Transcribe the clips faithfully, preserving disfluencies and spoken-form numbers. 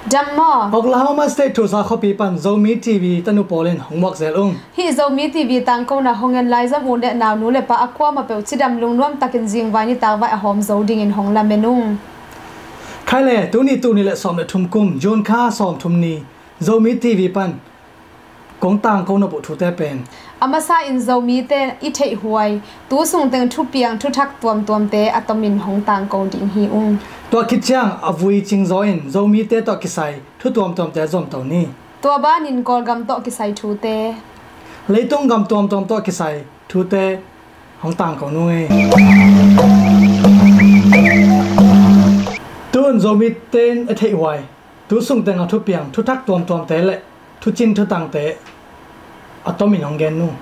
Dam maw? Oklahoma State Tulsa khuapi pan Zomi T V tanu pawl in hong muak zel ung. Hih Zomi T V tangkona hong en lai zom u le nau, nu le pa a kuamah peuh cidam lungnuam takin zingvai nitak vai a hawm zo dingin hong lamen ung. Khai le, tuni, tul nih le sawm le thum kum June kha sawmthum ni, Zomi T V pan kong tangko nop uh thute pen, a masa in Zomite i theihhuai, tu sungteng thupiang thuthak tuamtuamte a tomin hong tangko ding hi ung. Tua khit ciang a vui cingzaw in Zomite tawh kisai thu tuamtuamte zomto ni. Tua banin Kawlgam tawh kisai thute, leitung gam tuamtuam tawh kisai thute hong tangko nung ei. Tun Zomite in a theihhuai, tu sungteng a thupiang thuthak tuamtuamte le thucin thutangte a tomin hong gen nung.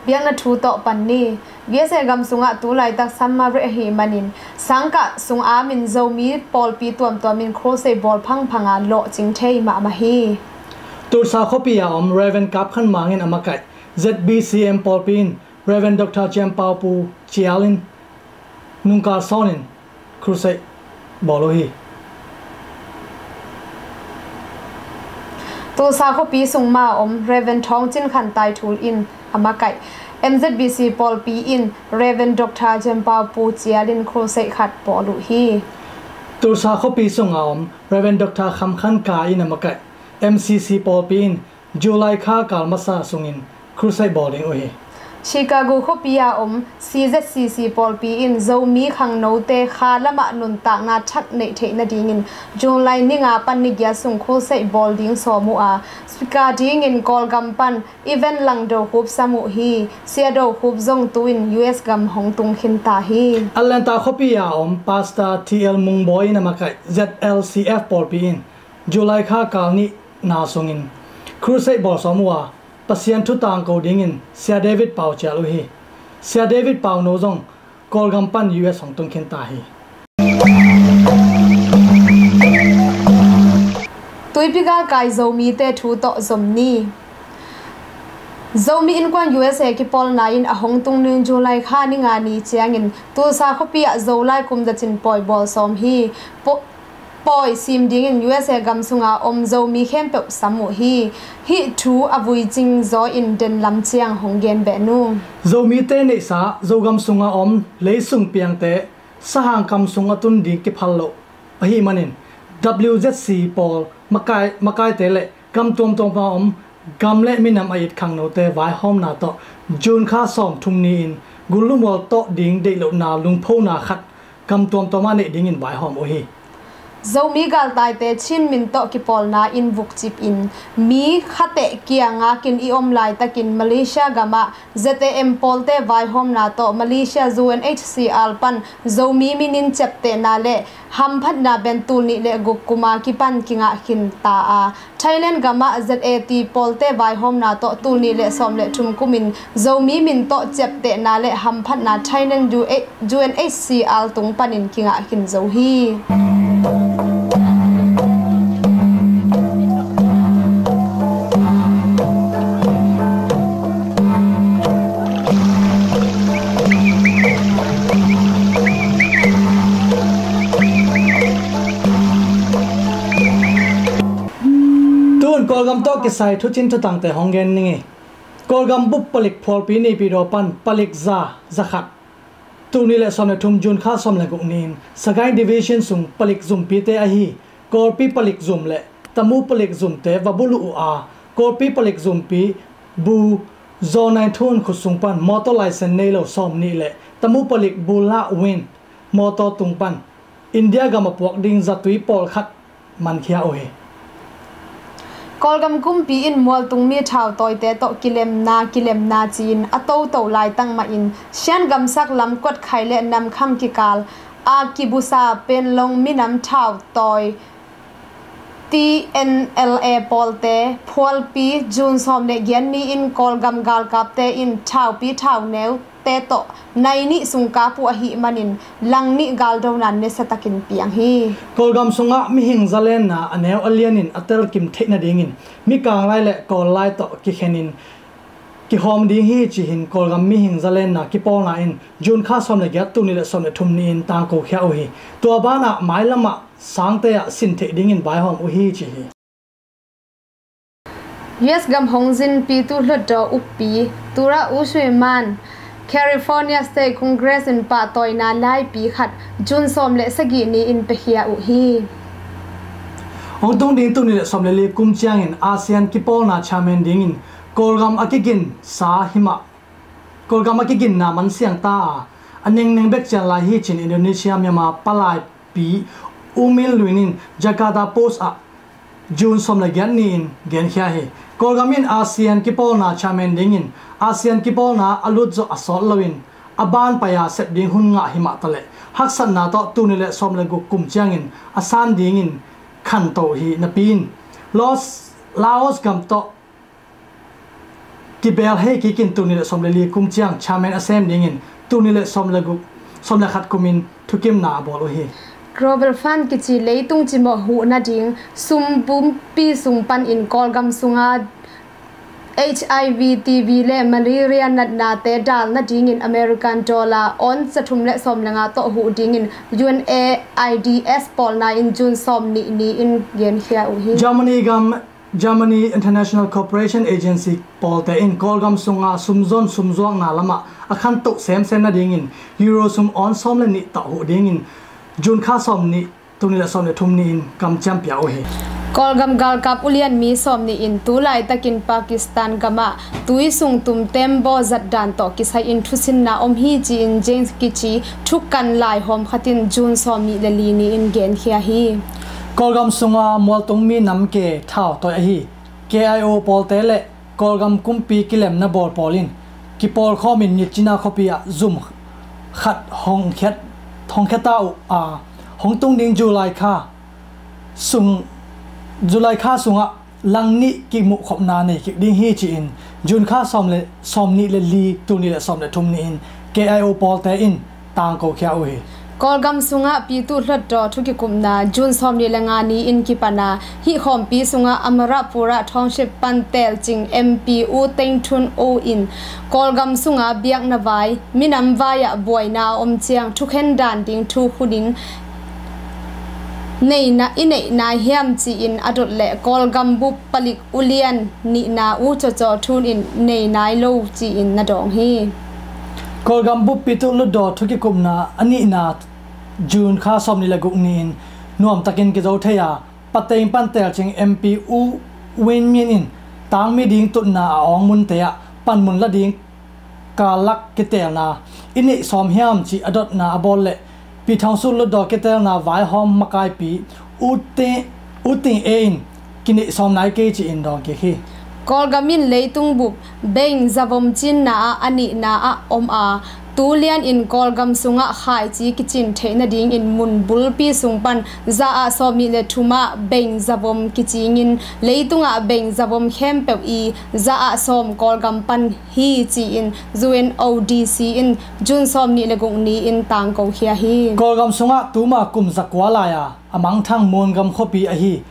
Biakna thu tawh pan ni. U S A gam sungah tu laitak summer break ahih manin sangkah sung amin Zomi pawlpi tuamtuam in crusade bawl phangphanga lawhcing thei mahmah hi. Tulsa khuapi a om Rev. Kap Khan Mang in a makaih Z B C M pawlpi in Rev. Dr. Ciam Pau Pu Cial in nungkal sawnin crusade bawl uh hi. Tulsa khuapi sung ma a om Rev. Thawng Cin Khan Tai Thul in a makaih M Z B C pawlpi in Rev. Dr. Ciam Pau Pu Cial in crusade khat bawl uh hi. Tulsa khuapi sung a om Rev. Dr. Kham Khan Ka in a makaih M C C pawlpi in July kha kal masa sungin crusade bawl ding uh hi. Chicago khuapi a om C Z C C pawlpi in Zomi khangnote kha lamah nuntakna thak neih theih nadingin July ni nga pan ni giat sung crusade bawl ding sawm uh a, speaker dingin Kawlgam pan Evan Langdo Khup sam uh hi. Sia Do Khup zong tu-in U S gam hong tung khin ta hi. Atlanta khuapi a om Pastor T L Mung Bawi in a makaih Z L C F pawlpi in July kha kal nihna sungin crusade bawl sawm uh a, Pasian thu tangko dingin Sia David Pau Cial uh hi. Sia David Pau no zong Kawlgam pan U S hong tung khin ta hi. Tuipi galkai Zomite thu tawh zom ni. Zomi Innkuan U S A kipawlna in a hong tung ning July kha ni nga ni ciangin Tulsa khuapi ah Zolai kum zacin pawi bawl sawm hi. Paw- pawi sim dingin U S A gam sunga om Zomi khempeuh sam uh hi. Hih thu a vui cingzaw in denlam ciang hong gen beh nung. Zomite neihsa Zogam sunga om leisung piangte sahang kam sung a tun ding kiphal loh ahih manin W Z C pawl makai, makaite le gam tuamtuam a om gam le minam a it khangnote vaihawmna tawh June kha sawmthum ni-in gulnumual tawh ding deihlohna lungphona khat gam tuamtuam a neih dingin vaihawm uh hi. Zomi galtaite Chin min tawh kipawlna in vukcip in mi khateh kia ngakin i om laitakin Malaysia gamah Z A M pawlte vaihawmna tawh Malaysia U N H C R pan Zomi minin ciaptehna le hamphatna pen tul nih le guk kuma kipan kingah khin ta a, Thailand gamah Z A T pawlte vaihawmna tawh tul nih le sawm le thum kumin Zomi min tawh ciaptehna le hamphatna Thailand U N H C R tung panin kingah khin zo hi. Tun Kawlgam tawh kisai thucin thutangte hong gen ning ei. Kawlgam bup palik phualpi Naypyidaw pan palik za, za khat, tul nih le sawm le thum June kha sawm le guk ni-in Sagaing Division sung palik zumpite ahi Kawlpi palik zum le Tamu palik zumte va buluh uh a, Kawlpi palik zumpi bu Zaw Naing Thun khut sung pan motor license nei lo sawm nih le Tamu palik bu Lah Win motor tung pan India gam a puak ding zatui pawlkhat mankhia uh hi. Kawlgam kumpi in mualtungmi thautawite tawh kilemna, kilemna ci-in a toto laitak mahin Shan gamsak lam Kuatkhai le Namkham kikal a kibusa Penlong minam thautawi T N L A pawlte phualpi June sawm le giat ni-in Kawlgam galkapte in thaupi thauneu te tawh nai nih sung kap uh ahih manin lang nih galdona nesa takin piang hi. Kawlgam sungah mihing zalenna a neu a lianin a telkim theih nadingin Mikang lai le Kawl lai tawh kikhenin kihawm ding hi ci-in Kawlgam mihing zalenna kipawlna in June kha sawm le giat, tul nih le sawm le thum ni-in tangkokhia uh hi. Tua banah mailamah sangte ah sin theih dingin vaihawm uh hi ci hi. U S gam hong zinpitu hlutdaw uppi Tura Usuiman, California State Congress in pahtawina laipi khat June sawm le sagih ni-in piakhia uh hi. Hong tung ding tul nih le sawm le li kum ciangin ASEAN kipawlna chairman dingin Kawlgam a kiginsa himah Kawlgam a kiginna mansiang ta a, a nengneng bek cian lai hi ci-in Indonesia Myanmar palaipi U Min Lwin in Jakarta Post ah June sawm le giat ni-in genkhia hi. Kawlgam in ASEAN kipawlna chairman dingin ASEAN kipawlna a lutzawh a sawt loin a ban pai-a sep ding hun ngah himah taleh haksatna tawh tul nih le sawm le guk kum ciangin a san dingin khanto uh hi. Napi-in Laos, Laos gam tawh kibeel hei kikin tul nih le sawm le li kum ciang chairman a sem dingin tul nih le sawm le guk, sawm le khat kumin thukimna a bawl uh hi. Global Fund kici leitung cimawh huh nading sum bumpi sung panin Kawlgam sunga HIV, TB le malaria natnate dal nadingin American dollar awn za thum le sawm le nga tawh huh dingin UNAIDS pawlna in June sawm nih ni-in genkhia uh hi. Germany gam Germany International Cooperation Agency pawlte in Kawlgam sunga sumzon sumzuakna lamah a khantoh semsem nadingin Euro sum awn sawm le nih tawh huh dingin June kha sawm nih, tul nih le sawm le thum ni-in kamciam pia uh hi. Kawlgam galkap ulian mi sawm nih in tu laitakin Pakistan gamah tui sung tum tembaw zatdan tawh kisai-in thusinna om hi ci-in James kici thukan laihawm khat in June sawm nih le li ni-in genkhia hi. Kawlgam sunga mualtung mi namke thau tawi ahi KIO pawlte le Kawlgam kumpi kilemna bawl pawl in kipawlkhawmin Myitkyina khuapi ah zum khat hong khiat, hong khiata uh a, hong tung ding July kha sung, July kha sungah lang nih kimuhkhopna nei kik ding hi ci-in June kha sawm le, sawm nih le li, tul nih le sawm le thum ni-in KIO pawlte in tangkokhia uh hi. Kawlgam sungah pitu hlutdaw thukikupna June sawm nih le nga ni-in kipan a, hih khawmpi sungah Amarapura Township pan telcing MP U Teng Thun O in Kawlgam sungah biakna vai, minam vai-ah buaina a om ciang thukhen dan ding thu hunin neihna, i neih nai hiam ci-in a dot leh Kawlgam bup palik ulian nihna U Caw Caw Thun in nei nai lo ci-in na dawng hi. Kawlgam bup pitu hlutdaw thukikupna a nihna June kha sawm nih le guk ni-in nuamtakin kizo thei a, Pateng pan telcing MP U Win Myint in tangmi ding tutna a awng munte ah panmun la ding kalak kitelna i neih sawm hiam cih a dotna a bawl leh Pyithaungsu hlutdaw kitelna vaihawm makaipi U Ting, U Ting E in kineih sawm nai kei ci-in dawng kik hi. Kawlgam in leitung bup beng zavom cinna ah a nihna ah om a, tu lianin Kawlgam sungah khaici kicin theih nadingin mun bulpi sung pan za ah sawm nih le thum ah beng zavom kicingin leitungah beng zavom khempeuh i za ah sawm Kawlgam pan hi ci-in UNODC in June sawm nih le guk ni-in tangkokhia hi. Kawlgam sungah tuma kum zakua lai-a a mangthang Muangam khuapi ahi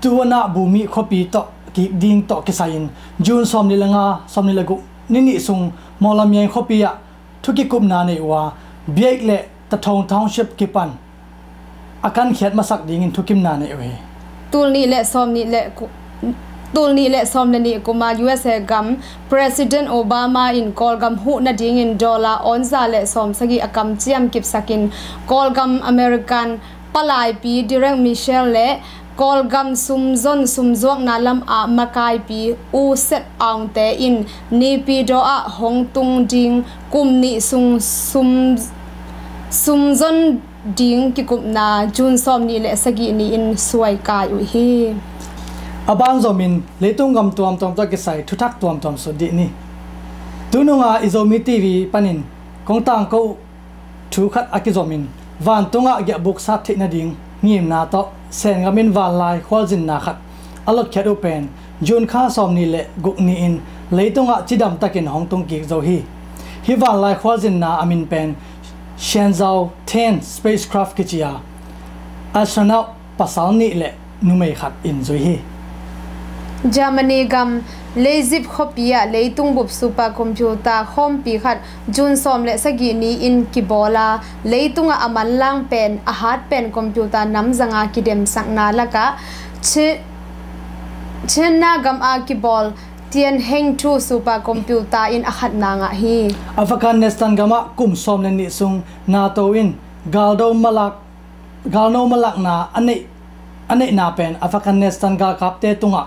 Tuanah Bumi khuapi tawh kik ding tawh kisai-in June sawm nih le nga, sawm nih le guk ni nih sung Mawlamyine khuapi ah thukikupna nei uh a, Biek le Tathong Township kipan a kankhiat masak dingin thukimna nei uh hi. Tul nih le sawm nih le ku, tul nih le sawm le nih kuma U S A gam President Obama in Kawlgam huh nadingin dollar awn za le sawm sagih a kamciam kipsakin Kawlgam American palaipi Derek Mitchell le Kawlgam sumzon sumzuakna lamah makaipi U Set Aung te in Naypyidaw ah hong tung ding kum nih sung sum, sumzon ding kikupna June sawm nih le sagih ni-in suaikai uh hi. A banzawmin leitung gam tuamtuam tawh kisai thuthak tuamtuam sut dih ni. Tununga i Zomi T V panin kong tangko uh thu khat a kizomin vantungah giahbuk sat theih nading ngimna tawh Sengam in vanlai khualzinna khat a lotkhiat uh pen June kha sawm nih le guk ni-in leitungah cidamtakin hong tungkik zo hi. Hih vanlai khualzinna a min pen Shenzhou ten spacecraft kici a, astronaut pasal nih le numei khat in zui hi. Germany gam Leizip khuapi ah leitung bup supercomputer khawmpi khat June sawm le sagih ni-in kibawl a, leitungah a manlang pen, a hat pen computer namzanga kidemsakna lakah Chi-, China gam a kibawl Tianheng two supercomputer in a khatna ngah hi. Afghanistan gamah kum sawm le nih sung NATO in galdo malak, galno malakna a neih, a neihna pen Afghanistan galkapte tungah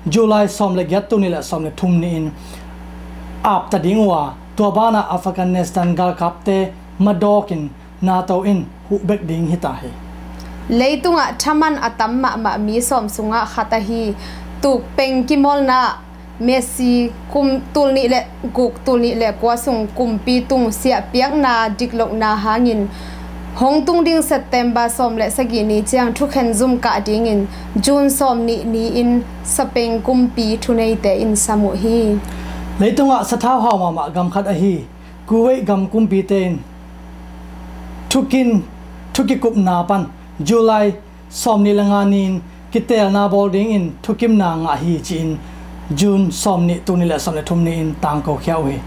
July sawm le giat, tul nih le sawm le thum ni-in apta ding uh a, tua banah Afghanistan galkapte madawkin NATO in huh bek ding hita hi. Leitungah thaman a tam mahmah mi sawm sungah khat ahi tukpeng kimawlna Messi kum tul nih le guk, tul nih le kua sung kumpi tung siahpiakna diklohna hangin hong tung ding September sawm le sagih ni ciang thukhen zum kah dingin June sawm nih ni-in Spain kumpi thuneite in sam uh hi. Leitungah sathau hau mahmah gam khat ahi Kuwait gam kumpite in thukin, thukikupna pan July sawm nih le nga ni-in kiteelna bawl dingin thukimna ngah hi ci-in June sawm nih, tul nih le sawm le thum ni-in tangkokhia uh hi.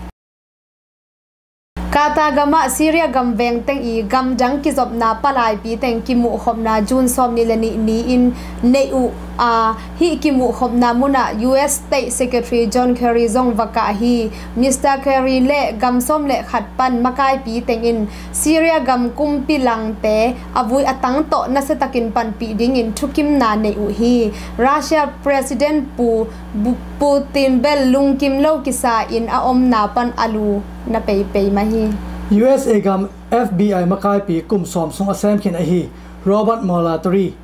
Qatar gamah Syria gam vengteng i gamdang kizopna palaipi teng kimuhkhopna June sawm nih le nih ni-in neih uh a, hih kimuhkhopna munah U S State Secretary John Kerry zong va kah hi. Mister Kerry le gam sawm le khat pan makaipi tengin Syria gam kumpi langte a vui a tang tawh nasiatakin panpih dingin thukimna neih uh hi. Russia President Pu-, Bu-, Putin bel lungkim lo kisa in a omna pan a lu na peipei mah hi. U S A gam F B I makaipi kum sawm sung a semkhin ahi Robert Mueller three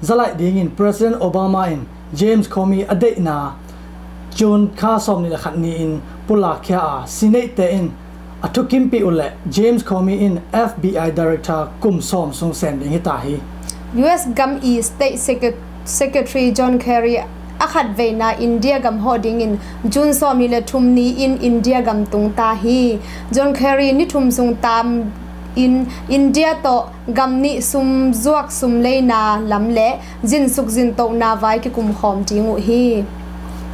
zalaih dingin President Obama in James Comey a deihna June kha sawm nih le khat ni-in pulakkhia a, sineihte in a thukimpih uh leh James Comey in F B I Director kum sawm sung sem ding hita hi. U S gam i State Secret-, Secretary John Kerry a khatveina India gam hawh dingin June sawm nih le thum ni-in India gam tungta hi. John Kerry ni thum sung tam in India tawh gam nih sumzuak sumleina lam le zinsuk zintohna vai kikumkhawm ding uh hi.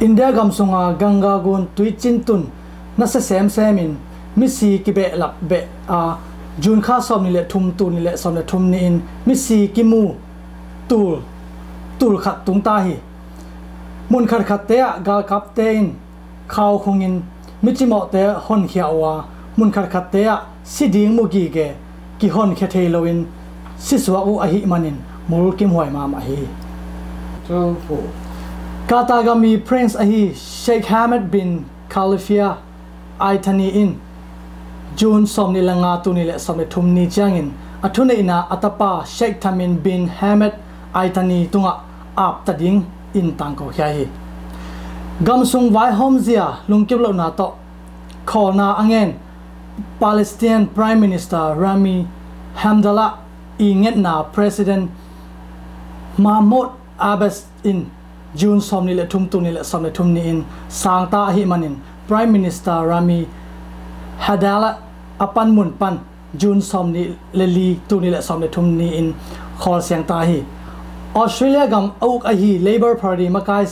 India gam sunga Ganga gun tuicin tun nasia semsem in misi kibehlap beh a, June kha sawm nih le thum, tul nih le sawm le thum ni-in misi kimu tul, tul khat tungta hi. Mun khatkhatte ah galkapte in khau khungin micimawhte honkhia uh a, mun khatkhatte ah si ding mu gige kihonkhia thei loin sisuak uh ahih manin mulkimhuai mahmah hi. Qatar gam i Prince ahi Sheikh Hamad bin Khalifa Al Thani in June sawm nih le nga, tul nih le sawm le thum ni ciangin a thuneihna a tapa Sheikh Tamim bin Hamad Al Thani tungah apta dingin tangkokhia hi. Gam sung vaihawmzia lungkip lohna tawh khawlna a ngen Palestine Prime Minister Rami Hamdallah i ngetna President Mahmoud Abbas in June sawm nih le thum, tul nih le sawm le thum ni-in sangta ahih manin Prime Minister Rami Hamdallah a panmun pan June sawm nih le li, tul nih le sawm le thum ni-in khawlsiangta hi. Australia gam a uk ahi Labor Party makai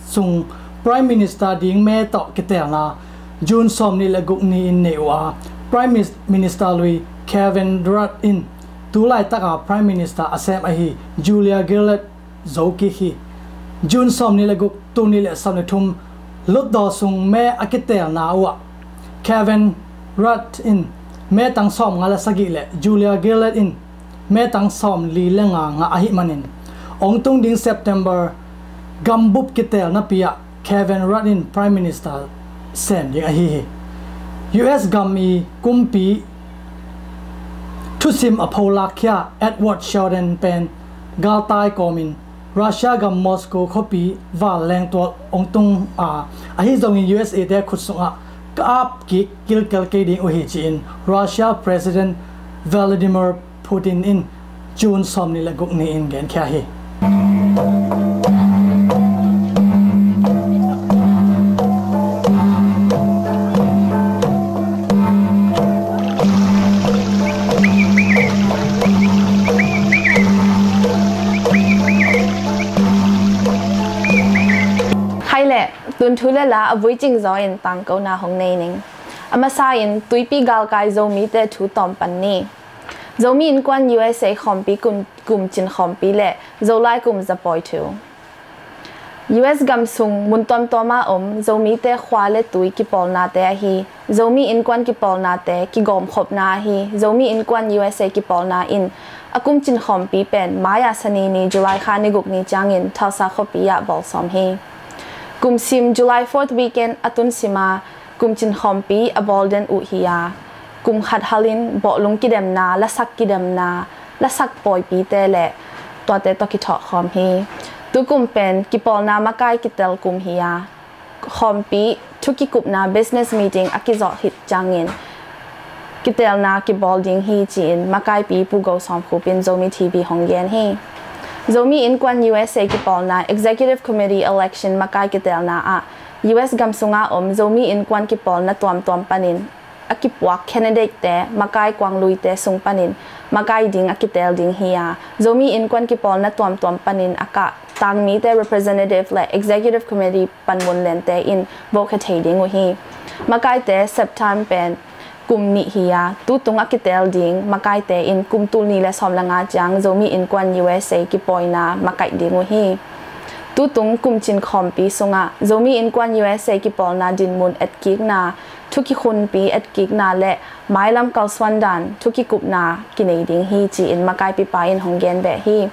sung Prime Minister ding me tawh kiteelna June sawm nih le guk ni-in nei uh a, Prime Mis-, Minister lui Kevin Rudd in tu laitaka Prime Minister a sem ahi Julia Gillard zo kik hi. June sawm nih le guk, tul nih le sawm le thum lutdaw sung me a kiteelna uhah Kevin Rudd in metang sawm nga le sagih le Julia Gillard in metang sawm li le nga ngah ahih manin ong tung ding September gambup kiteelnapi ah Kevin Rudd in Prime Minister sem ding ahi hi. U S gam i kumpi thusim a pholakkhia Edward Snowden pen galtai kawmin Russia gam Moscow khuapi val lengtual ong tung a, ahi zongin U S A te khut sungah ka ap kik kilkel kei ding uh hi ci-in Russia President Vladimir Putin in June sawm nih le guk ni-in genkhia hi. Hai le. Tun thu le la a vui cingzaw in tangkona hong nei ning. A masa in tuipi galkai Zomite thu tawm pan ni. Zomi Innkuan U S A khawmpi kum, kumcin khawmpi le Zolai kum zapawi thu. U S gam sung mun tuamtuama om Zomite khua le tui kipawlnate ahi Zomi Innkuan kipawlnate kigawmkhopna ahi Zomi Innkuan U S A kipawlna in a kumcin khawmpi pen mai-ah Sani ni July kha ni guk ni ciangin Tulsa khuapi ah bawlsawm hi. Kumsim July fourth weekend a tun sima kumcin khawmpi a bawl den uh hi a, kum khat halin bawhlung kidemna, lasak kidemna, lasak pawipite le tuate tawh kithawh khawm hi. Tukum pen kipawlna makai kitel kum hi a, khawmpi thukikupna business meeting a kizawh hit ciangin kitelna kibawl ding hi ci-in makaipi Pu Go Sawm Khup in Zomi T V hong gen hi. Zomi Innkuan U S A kipawlna Executive Committee election makai kitelna ah U S gam sunga om Zomi Innkuan kipawlna tuamtuam panin a kipuak candidate-te makai kuangluite sung panin makai ding a kitel ding hi a, Zomi Innkuan kipawlna tuamtuam panin a kah tangmite representative le executive committee panmun lente in vote khia thei ding uh hi. Makaite September pen kum nih hi a, tutung a kitel ding makaite in kum tul nih le sawm le nga ciang Zomi Innkuan U S A kipawina makaih ding uh hi. Tutung kumcin khawmpi sungah Zomi Innkuan U S A kipawlna dinmun etkikna, thukikhunpi etkikna le mailam kalsuan dan thukikupna kinei ding hi ci-in makaipipa in hong gen beh hi.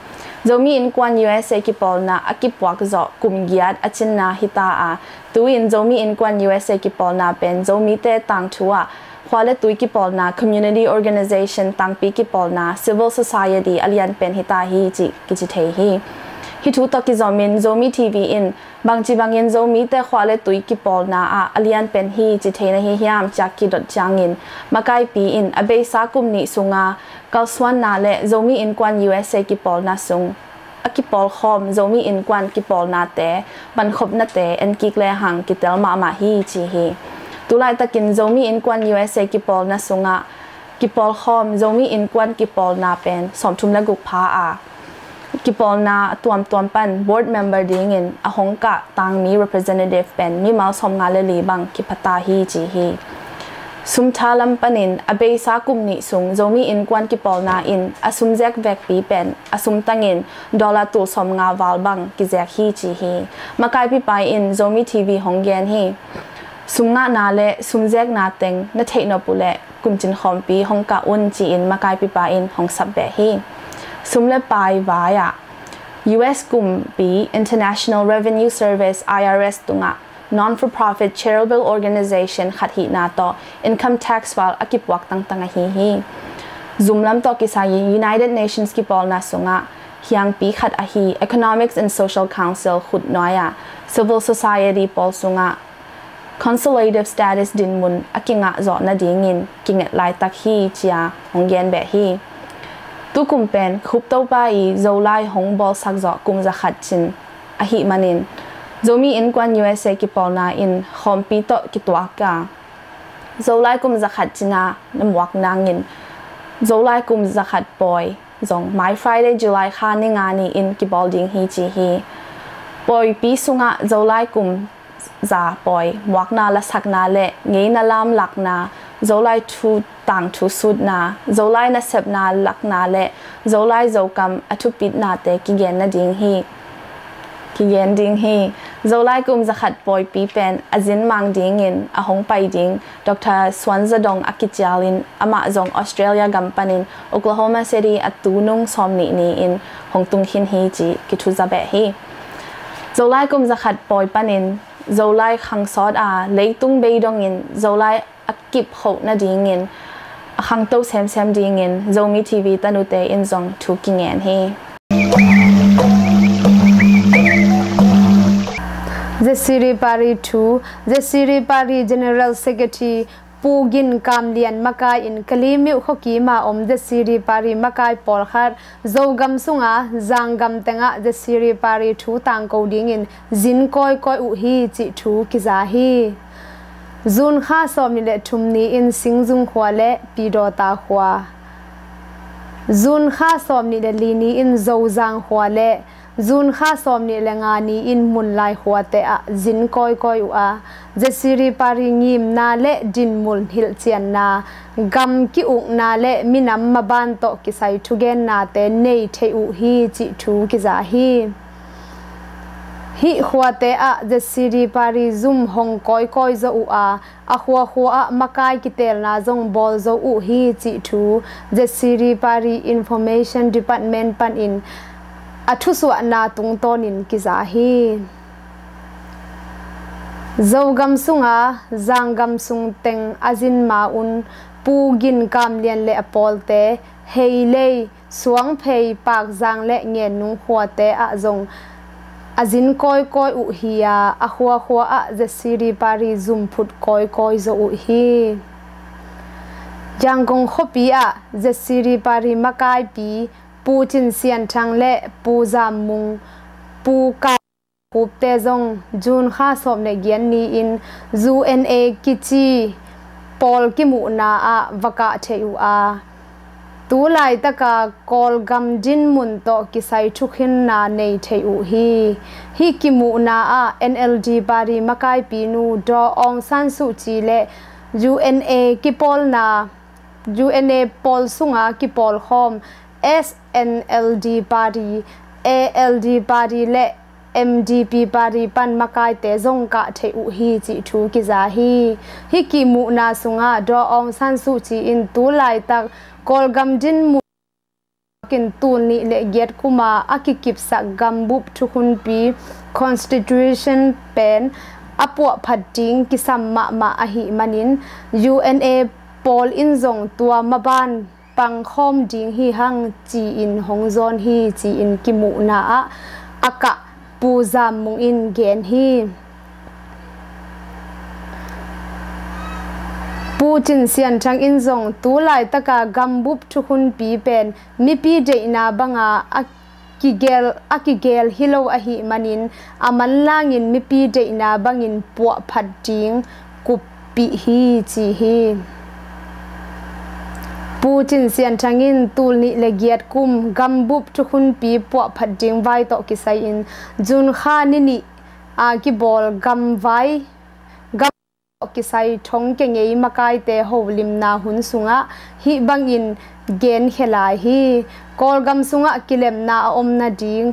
Zomi Innkuan U S A kipawlna a kipuak zawh kum giat a cinna hita a, tu-in Zomi Innkuan U S A kipawlna pen Zomite tangthu ah khua le tui kipawlna, community organization, tangpi kipawlna, civil society a lianpen hita hi cih kici thei hi. Hih thu tawh kizomin Zomi T V in bangci bangin Zomite khua le tui kipawlna ah a lianpen hi ci thei na hi hiam ci-a kidot ciangin makaipi in a beisa kum nih sunga kalsuanna le Zomi Innkuan U S A kipawlna sung a kipawlkhawm Zomi Innkuan kipawlnate, pankhopnate enkik lehang kitel mahmah hi ci hi. Tulaitakin Zomi Innkuan U S A kipawlna sungah kipawlkhawm Zomi Innkuan kipawlna pen sawmthum le guk pha a, kipawlna a tuamtuam pan board member dingin a hong kah tangmi representative pen mimal sawmnga le li bang kiphata hi ci hi. Sumtha lam panin a beisa kum nih sung Zomi Innkuan kipawlna in a sumzek vekpi pen a sumtangin dollar tul sawmnga val bang kizek hi ci hi. Makaipipa in Zomi T V hong gen hi. Sumngahna le sumzekna teng na theihnop uh leh kumcin khawmpi hong kah un ci-in makaipipa in hong sap beh hi. Sum le pai vai-ah U S kumpi International Revenue Service, I R S tungah non-for-profit charitable organization khat hihna tawh income tax file a kipuak tangtang ahi hi. Zumlam tawh kisai United Nations kipawlna sungah hiangpi khat ahi Economics and Social Council khut nuai-ah civil society pawl sungah consultative status dinmun a kingah zawh nadingin kinget laitak hi ci-a hong gen beh hi. Tukum pen Khup Topa i Zolai hong bawlsak zawh kum zakhat cin ahih manin Zomi Innkuan U S A kipawlna in khawmpi tawh kituak a, Zolai kum zakhat cina na muak nangin Zolai kum zakhat pawi zong mai Friday July kha ni nga ni-in kibawl ding hi ci hi. Pawipi sungah Zolai kum za pawi muakna lasakna le ngeina lam lakna, Zolai thu tangthu sutna, Zolai nasepna lakna le Zolai Zokam a thupitnate kigen nading hi. Kigen ding hi. Zolai kum zakhat pawipi pen a zin mang dingin a hong pai ding Doctor Suan Za Dong a kicialin amah zong Australia gam panin Oklahoma City a tunung sawm nih ni-in hong tung khin hi ci kithuza beh hi. Zolai kum zakhat pawi panin Zolai khang sawt a leitung bei dongin Zolai a kip hoh nadingin a khangto semsem dingin Zomi T V tanute in zong thu kingen hi. Zasiri Pari thu, Zasiri Pari General Secretary Pu Gin Kam Lian makai in Kalemyo khuakima om Zasiri Pari makai pawlkhat Zogam sunga Zanggam tengah Zasiri Pari thu tangko dingin zin kawikawi uh hi cih thu kiza hi. June kha sawmnih le thum ni-in Singzung khua le Pidawta khua, June kha sawmnih le li ni-in Zozang khua le June kha sawmnih le nga ni-in mun lai khuate ah zin kawikawi uh a, Zasiri Pari ngimna le dinmun hilhcianna, gam ki-ukna le minam maban tawh kisai thugennate nei theih uh hi cih thu kiza hi. Hih khuate ah Zasiri Pari zum hong kawikawi zo uh a, a khuakhua ah makai kiteelna zong bawl zo uh hi cih thu Zasiri Pari Information Department panin a thusuahna tungtawnin kiza hi. Zogam sunga Zanggam sung teng a zin ma-un Pu Gin Kam Lian le a pawlte Heilei, Suangphei, Pakzang le Ngennung khuate ah zong a zin kawikawi uh hi a, a khuakhua ah Zasiri Pari zum phut kawikawi zo uh hi. Yangon khuapi ah Zasiri Pari makaipi Pu Cin Sian Thang le Pu Zam Mung, Pu Ka Kupte zong June kha sawm le giat ni-in U N A kici pawl kimuhna ah va kah theih uh a, tu laitaka Kawlgam dinmun tawh kisai thukhenna nei theih uh hi. Hih kimuhna ah N L D party makaipinu Daw Aung San Suu Kyi le U N A kipawlna, U N A pawl sunga kipawlkhawm S N L D party, A L D party le M D P party pan makaite zong kah theih uh hi cih thu kiza hi. Hih kimuhna sungah Daw Aung San Suu Kyi in tu laitak Kawlgam dinmun kin tul nih le giat kuma a kikipsak gambup thukhunpi constitution pen a puahphat ding kisam mahmah ahih manin U N A pawl in zong tua maban pangkhawm ding hi hang ci-in hong zawn hi ci-in kimuhna ah a kah Pu Zam Mung in gen hi. Pu Cin Sian Thang in zong tu laitaka gambup thukhunpi pen mipi deihna banga a kigel, a kigel hi lo ahih manin a manlangin mipi deihna bangin puahphat ding kuppih hi ci hi. Pu Cin Sian Thang in tul nih le giat kum gambup thukhunpi puahphat ding vai tawh kisai-in June kha ni nih a kibawl gamvai, gam kisai thong kengei makaite holimna hun sungah hih bangin genkhia lai hi. Kawlgam sungah kilemna a om nading,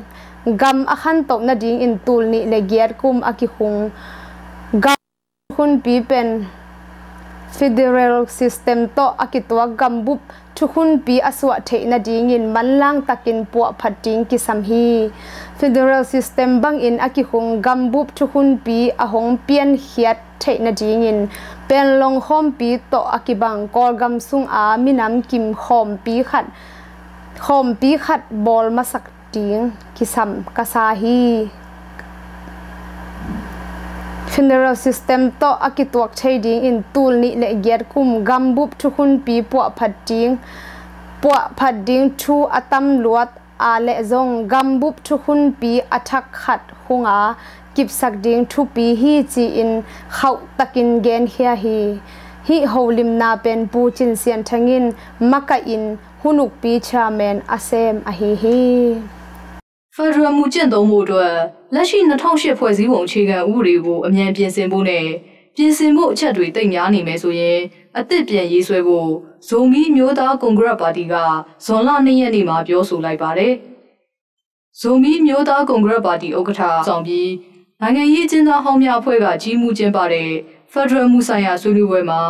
gam a khantoh nadingin tul nih le giat kum a kikhung gam thukhunpi pen federal system tawh a kituak gambup thukhunpi a suah theih nadingin manlang takin puahphat ding kisam hi. Federal system bangin a kikhung gambup thukhunpi a hong piankhiat theih nadingin Panglong khawmpi tawh a kibang Kawlgam sunga minam kim khawmpi khat, khawmpi khat bawl masak ding kisam ka sa hi. Federal system tawh a kituak thei dingin tul nih le giat kum gambup thukhunpi puahphat ding, puahphat ding thu a tam luat a leh zong gambup thukhunpi a thak khat khunga kipsak ding thupi hi ci-in khauh takin genkhia hi. Hih holimna pen Pu Cin Sian Thang in makaih in hun ukpi chairman a sem ahi hi. ဖက်ဒရယ်မူကျင့်သုံးဖို့အတွက်လက်ရှိနှစ်ထောင့်ရှစ်ဖွဲ့စည်းပုံအခြေခံဥပဒေကိုအမြန်ပြင်ဆင်ဖို့နဲ့ပြင်ဆင်ဖို့အချက်တွေသိပ်များနေမယ်ဆိုရင်အသစ်ပြန်ရေးဆွဲဖို့ဇိုမီးမျိုးသားကွန်ကရက်ပါတီကဇွန်လနှစ်ရက်နေ့မှာပြောဆိုလိုက်ပါတယ်။ ဇိုမီးမျိုးသားကွန်ကရက်ပါတီဥက္ကဋ္ဌဆောင်ပြီးနိုင်ငံရေးအကျဉ်းသားဟောင်းများအဖွဲ့ကကြီးမှူးကျင်းပတဲ့ဖက်ဒရယ်မူဆိုင်ရာဆွေးနွေးပွဲမှာ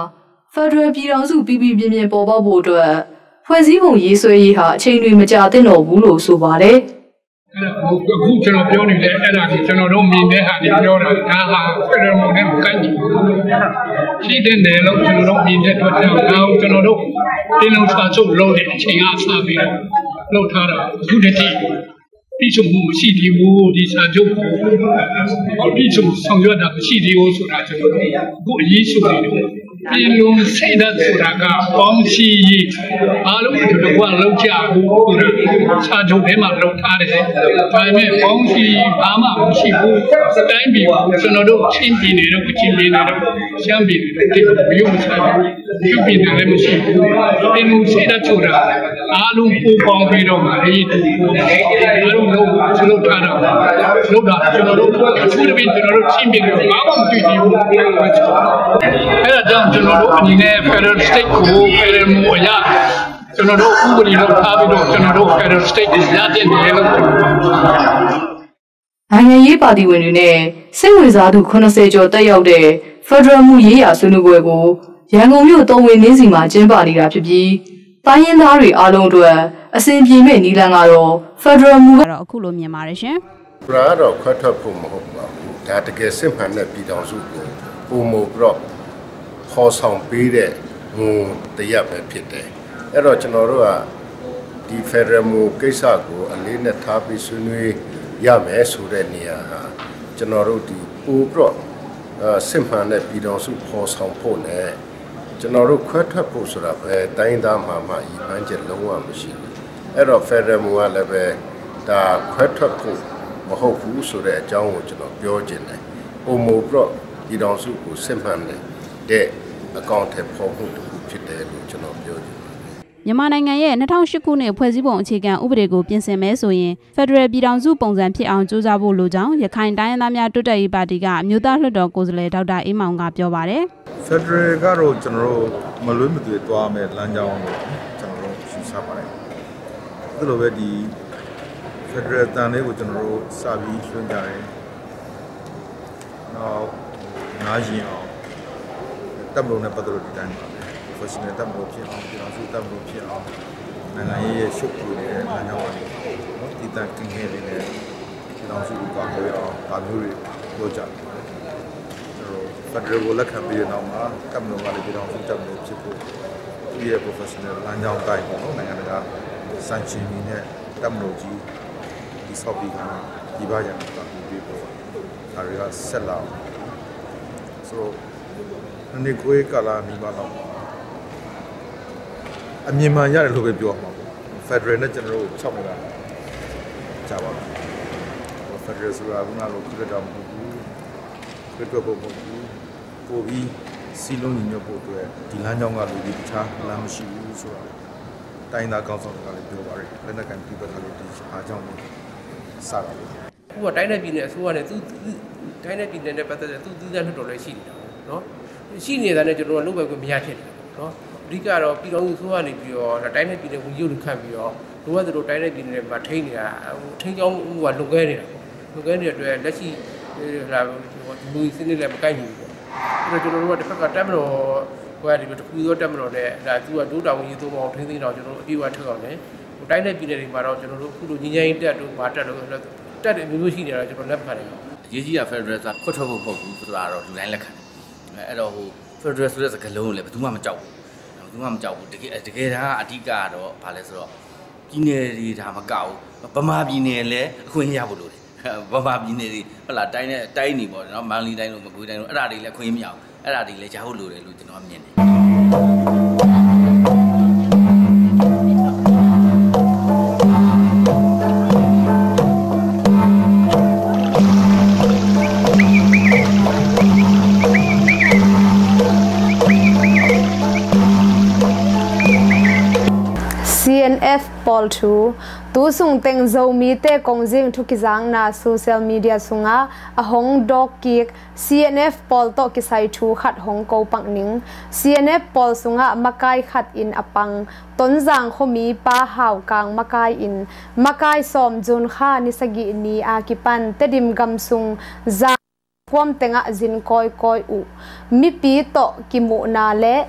ဖက်ဒရယ်ပြည်ထောင်စုပီပီပြင်ပြင်ပေါ်ပေါက်ဖို့အတွက်ဖွဲ့စည်းပုံရေးဆွဲရေးဟာအချိန်တွေမကြာသင့်တော့ဘူးလို့ဆိုပါတယ်။ အခုကျွန်တော်ပြောနေတဲ့အဲ့ဒါကိုကျွန်တော်တို့မြင်တဲ့ဟာတွေပြောတာဒါဟာ federal model ကိုကိုက်ညီရှိတဲ့နယ်လို့ကျွန်တော်တို့မြင်တဲ့အတွက်ကြောင့်ဒါကိုကျွန်တော်တို့ပြည်လုံးစာချုပ်လုပ်တဲ့အချိန်ကစပြီးတော့လုပ်ထားတာအခုတည်းကပြီးဆုံးမှုမရှိသေးဘူးဒီစာချုပ်ကိုပြီးဆုံးဆောင်ရွက်တာမရှိသေးဘူးဆိုတာကျွန်တော်တို့အခုအရေးဆုံးနေတယ် ပြည်သူ့စစ်တပ်ဆိုတာက ပေါင်းစည်းရေး အားလုံးအတူတကွလုပ်ကြဖို့ဆိုတာ စာချုပ်ထဲမှာလုပ်ထားတယ်။ ဒါပေမဲ့ ပေါင်းစည်းရေး ဘာမှမရှိဘူး။ တိုင်းပြည်ကို ကျွန်တော်တို့ ချင်းပြည်နယ်တို့ ကချင်ပြည်နယ်တို့ ရှမ်းပြည်နယ်တို့ မယုံကြည်ဘူး။ သူပြည်နယ်လည်းမရှိဘူး။ ပြည်သူ့စစ်တပ်ဆိုတာ အားလုံးပူးပေါင်းပြီးတော့မှ အေးတူအားလုံးလုပ်လုပ်ထားတာလုပ်တာ ကျွန်တော်တို့ အထူးသဖြင့် ကျွန်တော်တို့ ချင်းပြည်နယ်ကို ဘာမှမသိသေးဘူး။ အဲ့ဒါကြောင့် ကျွန်တော်တို့အနေနဲ့ Federal State ကို Federal မူအရ ကျွန်တော်တို့ ဥပဒေလုပ်ထားပြီးတော့ ကျွန်တော်တို့ Federal State ကို ရသင့်တယ်လို့ ကျွန်တော်တို့ နိုင်ငံရေးပါတီဝင်တွေနဲ့ စိတ်ဝင်စားသူ ခုနှစ်ဆယ်ကျော် တက်ရောက်တဲ့ ဖက်ဒရယ်မူရေးရာ ဆွေးနွေးပွဲကို ရန်ကုန်မြို့ သုဝေနှင်းဆီမှာ ကျင်းပနေတာဖြစ်ပြီး တိုင်းရင်းသားတွေ အားလုံးအတွက် အဆင်ပြေမယ့် နည်းလမ်းကတော့ ဖက်ဒရယ်မူ ကတော့ အခုလို မြင်ပါတယ်ရှင်။ ဆိုတာကတော့ ခွဲထွက်ဖို့မဟုတ်ပါဘူး။ ဒါ တကယ်စစ်မှန်တဲ့ ပြည်ထောင်စုကို ပိုမိုပြီးတော့ ဖော်ဆောင်ပေးတဲ့ မူတစ်ရပ်ပဲဖြစ်တယ်။ အဲ့တော့ ကျွန်တော်တို့က ဒီ Federal မူကိစ္စကို အလေးအနက်ထားပြီး ဆွေးနွေးရမယ်ဆိုတဲ့ နေရာဟာ ကျွန်တော်တို့ ဒီပိုပြီးတော့ အဲ စစ်မှန်တဲ့ ပြည်ထောင်စု ဖော်ဆောင်ဖို့နဲ့ ကျွန်တော်တို့ ခွဲထွက်ဖို့ဆိုတာပဲ တိုင်းရင်းသားမှာမှ ရည်မှန်းချက် လုံးဝမရှိဘူး။ အဲ့တော့ Federal မူကလည်းပဲ ဒါ ခွဲထွက်ဖို့မဟုတ်ဘူးဆိုတဲ့ အကြောင်းကို ကျွန်တော်ပြောချင်တယ်။ ပိုမိုပြီးတော့ ပြည်ထောင်စုကို စစ်မှန်တဲ့ အကောင်အထည်ဖော်မှုတစ်ခုဖြစ်တယ်လို့ ကျွန်တော်ပြောချင်ပါတယ်။ မြန်မာနိုင်ငံရဲ့ နှစ်ထောင်ရှစ်ခုနှစ် ဖွဲ့စည်းပုံအခြေခံဥပဒေကို ပြင်ဆင်မယ်ဆိုရင် ဖက်ဒရယ်ပြည်ထောင်စုပုံစံဖြစ်အောင် ကြိုးစားဖို့လိုကြောင်း ရခိုင်တိုင်းရင်းသားများ တိုးတက်ရေးပါတီက အမျိုးသားလွှတ်တော်ကိုယ်စားလှယ် ဒေါက်တာအေးမောင်က ပြောပါတယ်။ ဖက်ဒရယ်ကတော့ ကျွန်တော်တို့ မလွဲမသွေသွားမယ့် လမ်းကြောင်းလို့ ကျွန်တော်တို့ ယူဆပါတယ်။ အဲ့လိုပဲ ဒီ ဖက်ဒရယ်အသံလေးကို ကျွန်တော်တို့ စပြီးလွှင့်ကြတယ်။ နောက် နားယဉ်အောင် တပ်မတော်နဲ့ပတ်သက်လို့ ဒီတိုင်းပါပဲ။ Professional တပ်မတော်ဖြစ်အောင်၊ ပြည်ထောင်စုတပ်မတော်ဖြစ်အောင်၊ နိုင်ငံရေးရဲ့ ရှုပ်ထွေးနေတဲ့ လမ်းကြောင်းကနေ သီးသန့်ကင်းကင်းလေးနဲ့ ပြည်ထောင်စုကို ကာကွယ်အောင် ဒါမျိုးတွေ ပြောကြတယ်။ ကျွန်တော်တို့ ဖက်ဒရယ်ကို လက်ခံပြီးတဲ့နောက်မှာ တပ်မတော်ကလည်း ပြည်ထောင်စုတပ်မတော်ဖြစ်ဖို့ သူ့ရဲ့ professional လမ်းကြောင်းအတိုင်းပေါ့နော်၊ နိုင်ငံတကာ စံချိန်မီနဲ့ တပ်မတော်ကြီး တည်ဆောက်ပြီးခါမှာ ပြည်ပရန်သူ ကာကွယ်ပေးဖို့ ဒါတွေက ဆက်လာအောင်ဆိုတော့ နှစ်နှစ်ခွဲကာလနီးပါးလောက်မှာ အမြင်မှန်ရတယ်လို့ပဲ ပြောရမှာပေါ့။ ဖက်ဒရယ်နဲ့ ကျွန်တော်တို့ ခြောက်နေတာ ကြာပါပြီ။ ဖက်ဒရယ်ဆိုတာ ခုနလို ခွဲထွက်တာမဟုတ်ဘူး၊ ခွဲထွက်ဖို့မဟုတ်ဘူး၊ ပိုပြီးစည်းလုံးညီညွတ်ဖို့အတွက် ဒီလမ်းကြောင်းကလွဲပြီး တခြားလမ်းမရှိဘူးဆိုတာ တိုင်းရင်းသားခေါင်းဆောင်တွေကလည်း ပြောပါတယ်။ လက်နက်ကိုင်ပဋိပက္ခတွေ ဒီဟာကြောင့်ပဲ စတာလို့။ အခုက တိုင်းနဲ့ပြည်နယ်အစိုးရနဲ့ သူ့၊ သူ့၊ တိုင်းနဲ့ပြည်နယ်နဲ့ပတ်သက်တဲ့ သူ့သီးသန့်လွှတ်တော်လည်း ရှိနေတာပေါ့နော်။ ရှိနေတာနဲ့ ကျွန်တော်တို့က လုပ်ပိုင်ခွင့်မရဖြစ်နေတာပေါ့နော်။ အဓိကတော့ ပြည်ထောင်စုအစိုးရကနေပြီးတော့ တိုင်းနဲ့ပြည်နယ်ဝန်ကြီးချုပ်တွေခန့်ပြီးတော့ လိုအပ်သလို တိုင်းနဲ့ပြည်နယ်မှာ ထိန်းနေတာ၊ ဟို ထိန်းကျောင်းမှုက လွန်ကဲနေတာပေါ့။ လွန်ကဲနေတဲ့အတွက် လက်ရှိ၊ ဟို ဒီမိုကရေစီစနစ်နဲ့ မကိုက်ညီဘူးပေါ့။ အဲ့တော့ ကျွန်တော်တို့က တစ်ဖက်က တပ်မတော်ဘက်ကနေပြီး တစ်ခုတည်းသော တပ်မတော်နဲ့ ဒါ သူက ဒို့တာဝန်ယူ သို့မဟုတ် ထိန်းသိမ်းတာကို ကျွန်တော်တို့ အပြည့်အဝ ထောက်ခံတယ်။ ဟို တိုင်းနဲ့ပြည်နယ်တွေမှာတော့ ကျွန်တော်တို့ အခုလို ငြိမ်းချမ်းရေးတပ်တို့ ဘာတပ်တို့ တပ်တွေအမျိုးမျိုးရှိနေတာတော့ ကျွန်တော် လက်မခံနိုင်ပါဘူး။ အရေးကြီးတာ ဖက်ဒရယ်ဆိုတာ ခွဲထွက်ဖို့မဟုတ်ဘူးဆိုတာတော့ လူတိုင်းလက်ခံတယ်။ အဲ့တော့ ဟို ဖက်ဒရယ်ဆိုတဲ့ စကားလုံးကိုလည်း ဘယ်သူမှမကြောက်ဘူး။ ဘယ်သူမှမကြောက်ဘူး။ တကယ်၊ တကယ်တမ်း အဓိကကတော့ ဘာလဲဆိုတော့ ပြည်နယ်တွေသာမကဘူး၊ ဗမာပြည်နယ်လည်း အခွင့်အရေးရဖို့လိုတယ်။ ဗမာပြည်နယ်တွေ၊ ဟုတ်လား၊ တိုင်းနဲ့၊ တိုင်းတွေပေါ့နော်၊ မန္တလေးတိုင်းတို့ မကွေးတိုင်းတို့ အဲ့ဒါတွေလည်း အခွင့်အရေးမရဘူး။ အဲ့ဒါတွေလည်း ရဖို့လိုတယ်လို့ ကျွန်တော်က မြင်တယ်။ CNF ပီႇတီႇ၊ တူဝ်သုင်တဵင်ႇ ၸူဝ်ႇမီးတႄႉ ၵွင်ႈၸိင်ႇ ထူးၶီႈၸၢင်ႈၼႃႈ social media သုင်ႇဢႃႈ ဢႃႈ ႁွင်ႈတေႃႇၵိၵ်ႈ CNF ပီႇတီႇ တူဝ်ၶီႈသႂ်ႇထူး ၶတ်းႁွင်ႈၵူဝ်းပၢင်ႇၼိုင်ႈ။ CNF ပီႇတီႇ သုင်ႇဢႃႈ မၵၢႆးၶတ်းဢိၼ်ဢပၢင်ႇ တူၼ်ၸၢင်ႈၶူဝ်းမီး ပႃးႁၢဝ်ၵၢင်ႇ မၵၢႆးဢိၼ် မၵၢႆးသွမ်ႇ ၸုၼ်ႇၶႃႈ ၼီႈသၵီႇၼီႈ ဢႃႈ ၵိၼ်ပၼ် တႄႉတိမ်ႇၵမ်ႇသုင် ၸၢင်ႈ ၵႂၢမ်းတဵင်ႇဢႃႈ ၸိုၼ်ႈၵွႆးၵွႆးဢူး၊ မီးပီႈတေႃႇၵိၼ်မူၼႃႈလႄႈ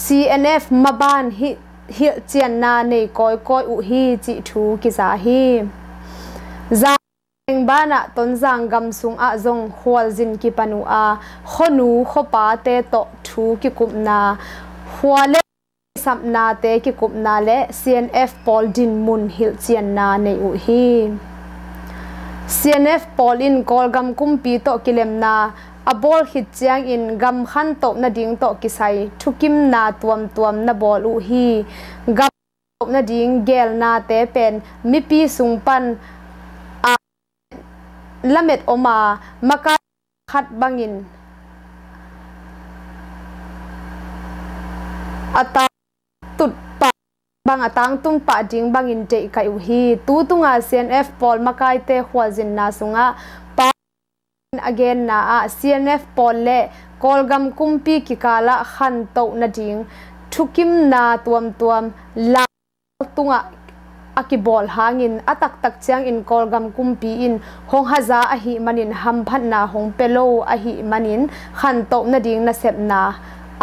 CNF မႃးပၢၼ်ႇ ႁိ ႁိလ်ၸဵၼ်ႇၼႃႈ ၼႆၵွႆးၵွႆးဢူးႁိ ၸိုဝ်ႈထူးၵိၸႃႇႁိ။ ၸၢင်ႈ တဵင်ႇပၢၼ်ႇဢႃႈ တူၼ်ၸၢင်ႈၵမ်ႇသုင်ဢႃႈ ၸွင်ႇႁွႆႈၸိုၼ်ႈၵိၼ်ပၼ်ဢူးဢႃႈ၊ ၶူဝ်းၼူၶူဝ်းပႃတႄႉ တေႃႇထူးၵိၼ်ၵုမ်ႇၼႃႈ၊ ႁွႆႈလႄႈ သမ်ႉၼႃႈတႄႉ ၵိၼ်ၵုမ်ႇၼႃႈလႄႈ CNF ပီႇတီႇ တိၼ်မုၼ်ႁိလ်ၸဵၼ်ႇၼႃႈ ၼႆဢူးႁိ။ CNF ပီႇတီႇ ဢိၼ်ႇ ၵွၼ်ႇၵမ်ႇၵုမ်ႇပီႇတေႃႇၵိၼ်လဵမ်ႈၼႃႈ a bawl khit ciangin gam khantoh nading tawh kisai thukimna tuamtuam na bawl uh hi. Gam khantoh nading geelnate pen mipi sung pan a lamet om a, makai khat bangin a tangtut pah bang a tangtun pah ding bangin deihkaih uh hi. Tu tunga C N F pawl makaite khualzinna sungah pa a genna ah C N F pawl le Kawlgam kumpi kikalah khantoh nading thukimna tuamtuam la tungah a kibawl hangin a taktak ciangin Kawlgam kumpi in hong haza ahih manin hamphatna hong pia lo ahih manin khantoh nading nasepna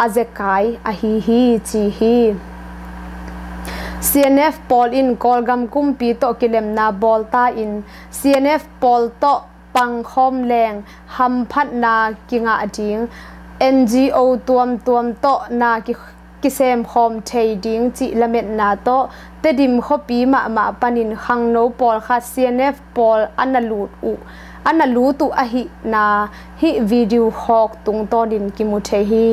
a zekai ahi hi ci hi. C N F pawl in Kawlgam kumpi tawh kilemna bawl ta in C N F pawl tawh pangkhawm leng hamphatna kingah ding, N G O tuamtuam tawh na ki, kisemkhawm thei ding cih lametna tawh Tedim khuapi mahmah panin khangno pawlkhat C N F pawl a na lut uh, a na lut uh ahihna hih video khawk tungtawnin kimu thei hi.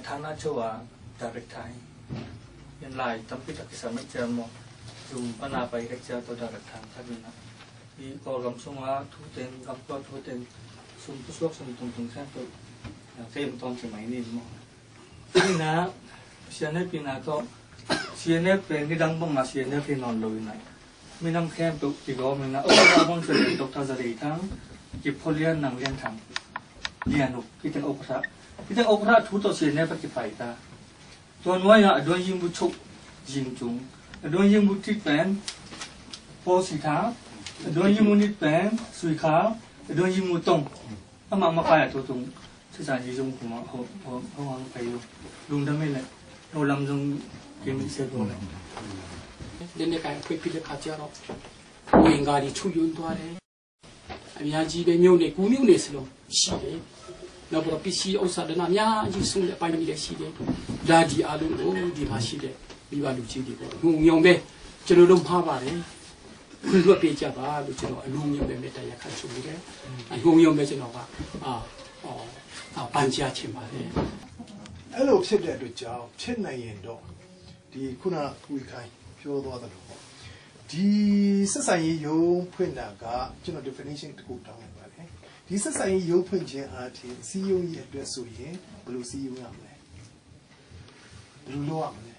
Thana Chowa director hi. Yen lai tampi tak kisam mek ciang maw. Zum pana pai kek ciang tawh director thak in a. I Kawlgam sunga thu teng, gamtua thu teng, sum pusuak sum tungtung khempeuh, a, kei hong tawng ci mai ni maw. Ina, C N F ina tawh, C N F pen nidang banga C N F hi nawn lo ina. Minam khempeuh kigawm ina, Okatha bang pen Doctor Za Lei Thang, Kip Kho Lian, Nang Lian Thang, Lian Uk, kiteng Okatha. Hih teng okra thu tawh sian ne pa kipai ta. Tua nuai-ah a duan yingbu chok zing cung, a duan yingbu tit pen Paul Si Tha, a duan yingbu nit pen Sui Kha, a duan yingbu tong. Amah makai a tua tung. Sisa yi zong kuma ho ho ho hang pai lo. Lungdam ei le. Lo lam zong kim i se lo le. Den ne kai kwe pi le kha chia ro. Ui nga di chu yun tua le. အများကြီးပဲ၊ မြို့နယ် ကိုးမြို့နယ်စလုံးရှိတယ်။ နောက်ပြီးတော့ ပစ္စည်းဥစ္စာ ဒဏ္ဍာအများကြီးဆုံးတဲ့အပိုင်းတွေလည်းရှိတယ်။ ဒါဒီအားလုံးကို ဒီမှာရှိတဲ့မိဘလူကြီးတွေပေါ့၊ အငြိုံငြိုံပဲ ကျွန်တော်တို့မှားပါတယ်၊ ခွင့်လွှတ်ပေးကြပါလို့ ကျွန်တော်အငြိုံငြိုံပဲ မေတ္တာရပ်ခံချင်တယ်။ အငြိုံငြိုံပဲ ကျွန်တော်က အာ၊ အာ၊ အာ၊ ပန်ကြားချင်ပါတယ်။ အဲ့လိုဖြစ်တဲ့အတွက်ကြောင့် ဖြစ်နိုင်ရင်တော့ ဒီခုနက ကိုယ်ခိုင်ပြောသွားသလိုပေါ့၊ ဒီဆက်ဆံရေးရုံးဖွင့်တာက ကျွန်တော် definition တစ်ခုတောင်းလိုက်ပါတယ်။ ဒီဆက်ဆံရေးရုံးဖွင့်ခြင်းအားဖြင့် စည်းရုံးရေးအတွက်ဆိုရင် ဘယ်လိုစည်းရုံးရမလဲ၊ ဘယ်လိုလုပ်ရမလဲ။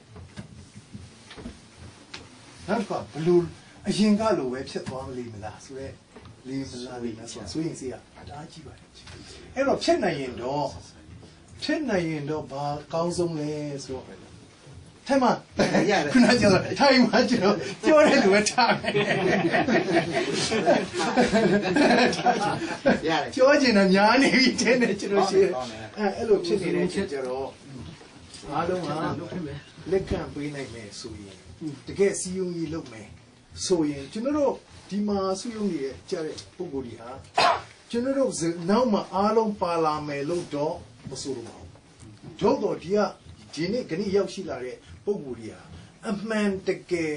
နောက်တစ်ခါ ဘယ်လို အရင်ကလိုပဲဖြစ်သွားမလဲမလားဆိုတော့ လေမလာလေမလားဆိုတော့ စိုးရိမ်စိတ်ကအတအားကြီးပါတယ်။ အဲ့တော့ ဖြစ်နိုင်ရင်တော့၊ ဖြစ်နိုင်ရင်တော့ ဘာအကောင်းဆုံးလဲဆိုတော့ ထဲမှာ ရတယ်။ ခုနကပြောတာ ထိုင်မှာ ကျွန်တော်ပြောတဲ့လူပဲ ထားမယ်။ ရတယ်။ ပြောချင်တာများနေပြီ ထင်တယ် ကျွန်တော်ရှင်း။ ကောင်းတယ်။ အဲ၊ အဲ့လိုဖြစ်နေတဲ့အချိန်ကျတော့ အားလုံးက လုပ်ပေးမယ်။ လက်ခံပေးနိုင်မယ်ဆိုရင်၊ တကယ့်စည်းရုံးရေးလုပ်မယ်ဆိုရင်၊ ကျွန်တော်တို့ဒီမှာစုရုံးနေတဲ့ ကျတဲ့ပုဂ္ဂိုလ်တွေဟာ ကျွန်တော်တို့နောက်မှာ အားလုံးပါလာမယ်လို့တော့ မဆိုလိုပါဘူး။ သို့သော် ဒီက ဒီနေ့ ကနေ့ရောက်ရှိလာတဲ့ပုဂ္ဂိုလ်တွေဟာ အမှန်တကယ်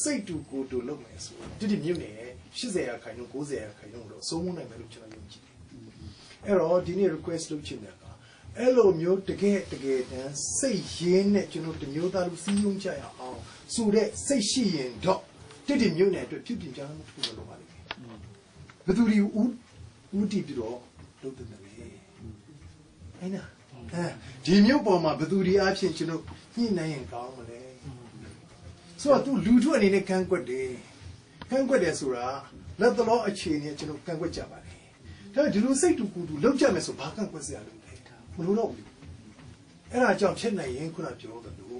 စိတ်တူကိုယ်တူလုပ်မယ်ဆိုရင် တစ်မြို့နယ် ရှစ်ဆယ်ရာခိုင်နှုန်း ကိုးဆယ်ရာခိုင်နှုန်းကိုတော့ စိုးမိုးနိုင်မယ်လို့ ကျွန်တော်ယုံကြည်တယ်။ အဲ့တော့ ဒီနေ့ request လုပ်ချင်တာက အဲ့လိုမျိုး တကယ်တကယ်တမ်း စိတ်ရင်းနဲ့ ကျွန်တော် တစ်မျိုးသားလုံး စည်းရုံးကြရအောင်ဆိုတဲ့စိတ်ရှိရင်တော့ တစ်မြို့နယ်အတွက် ပြုပြင်ပြောင်းလဲမှုတစ်ခုတော့ လိုပါလိမ့်မယ်။ ဘယ်သူတွေဦး၊ ဦးတည်ပြီးတော့ လုပ်သင့်သလဲ။ အဲ့နော်။ အဲဒီမြို့ပေါ်မှာ ဘယ်သူတွေအားဖြင့် ကျွန်တော် ညှိနှိုင်းရင်ကောင်းမလဲဆိုတော့ သူ လူထုအနေနဲ့ ကန့်ကွက်တယ်။ ကန့်ကွက်တယ်ဆိုတာ လတ်တလောအခြေအနေ ကျွန်တော် ကန့်ကွက်ကြပါတယ်။ ဒါပေမဲ့ ဒီလိုစိတ်တူကိုယ်တူ လုပ်ကြမယ်ဆို ဘာကန့်ကွက်စရာလိုလဲ။ မလိုတော့ဘူး။ အဲ့ဒါကြောင့် ဖြစ်နိုင်ရင် ခုနပြောသလို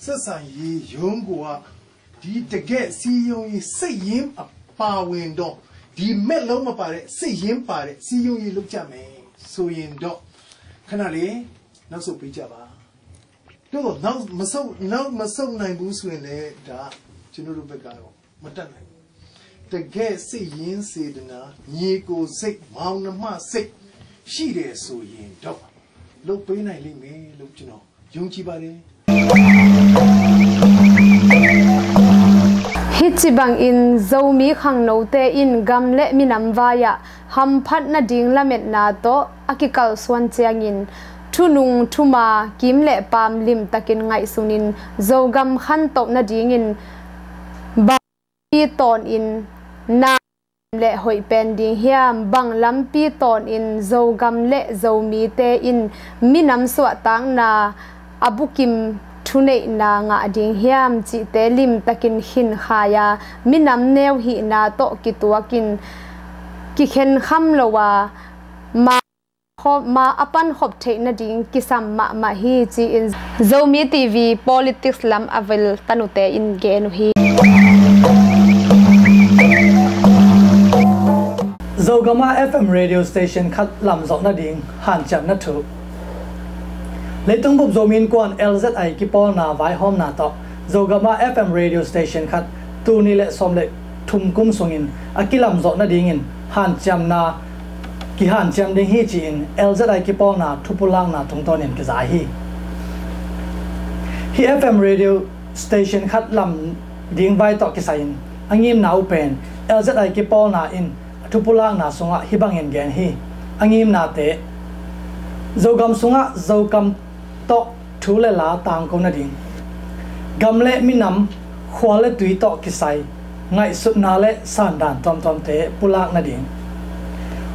ဆက်ဆံရေးရုံးက ဒီတကယ့်စည်းရုံးရေး စိတ်ရင်းအပါဝင်တော့ ဒီမက်လုံးမပါတဲ့ စိတ်ရင်းပါတဲ့ စည်းရုံးရေးလုပ်ကြမယ်ဆိုရင်တော့ ခဏလေး နောက်ဆုတ်ပေးကြပါ။ သို့သော် နောက်မဆုတ်၊ နောက်မဆုတ်နိုင်ဘူးဆိုရင်လည်း ဒါ ကျွန်တော်တို့ဘက်ကတော့ မတတ်နိုင်ဘူး။ တကယ့်စိတ်ရင်းစေတနာ၊ ညီအစ်ကိုစိတ်၊ မောင်နှမစိတ် ရှိတယ်ဆိုရင်တော့ လုပ်ပေးနိုင်လိမ့်မယ်လို့ ကျွန်တော် ယုံကြည်ပါတယ်။ Hih ci bangin Zomi khangnote in gam le minam vai-ah hamphat nading lametna tawh a kikalsuan ciangin, thunung thuma, kim le paam limtakin ngaihsunin Zogam khantoh nadingin bang lampi tawnin na le hoih pen ding hiam? Bang lampi tawnin Zogam le Zomite in minam suahtakna a bukim thuneihna ngah ding hiam cihte limtakin khinkhai a, minam neu hihna tawh kituakin kikhenkham lo a, ma khop, ma a pankhop theih nading kisam mahmah hi, ci-in Zomi T V politics lam a vil tanute in gen uh hi. Zogama F M radio station khat lamzawh nading hanciamna thu. Leitung bup Zomi Innkuan L Z I kipawlna vaihawmna tawh Zogama F M radio station khat tuni le sawm le thum kum sungin a kilamzawh nadingin hanciamna kihanciam ding hi, ci-in L Z I kipawlna thupulakna tungtawnin kiza hi. Hih F M radio station khat lam ding vai tawh kisai-in a ngimna uh pen L Z I kipawlna in a thupulakna sungah hih bangin gen hi. A ngimnate: Zogam sungah Zokam tawh thu le la tangko nading, gam le minam, khua le tui tawh kisai ngaihsutna le sandan tuamtuamte pulak nading,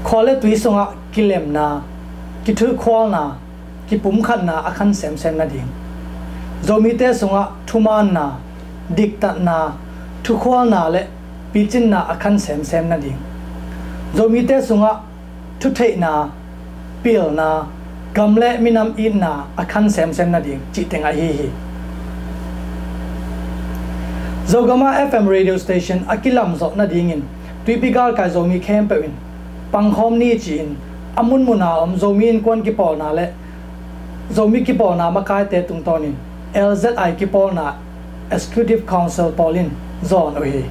khua le tui sungah kilemna, kithuhkhualna, kipumkhatna a khan semsem nading, Zomite sungah thumaanna, diktatna, thukhualna le picinna a khan semsem nading, Zomite sungah thutheihna, pilna, gam le minam itna a khan semsem nading cih teng ahi hi. Zogama F M radio station a kilamzawh nadingin Tuipi galkai Zomi khempeuh in pangkhawm ni ci-in a munmuna om Zomi Innkuan kipawlna le Zomi kipawlna makaite tungtawnin L Z I kipawlna Executive Council pawl in zawn uh hi.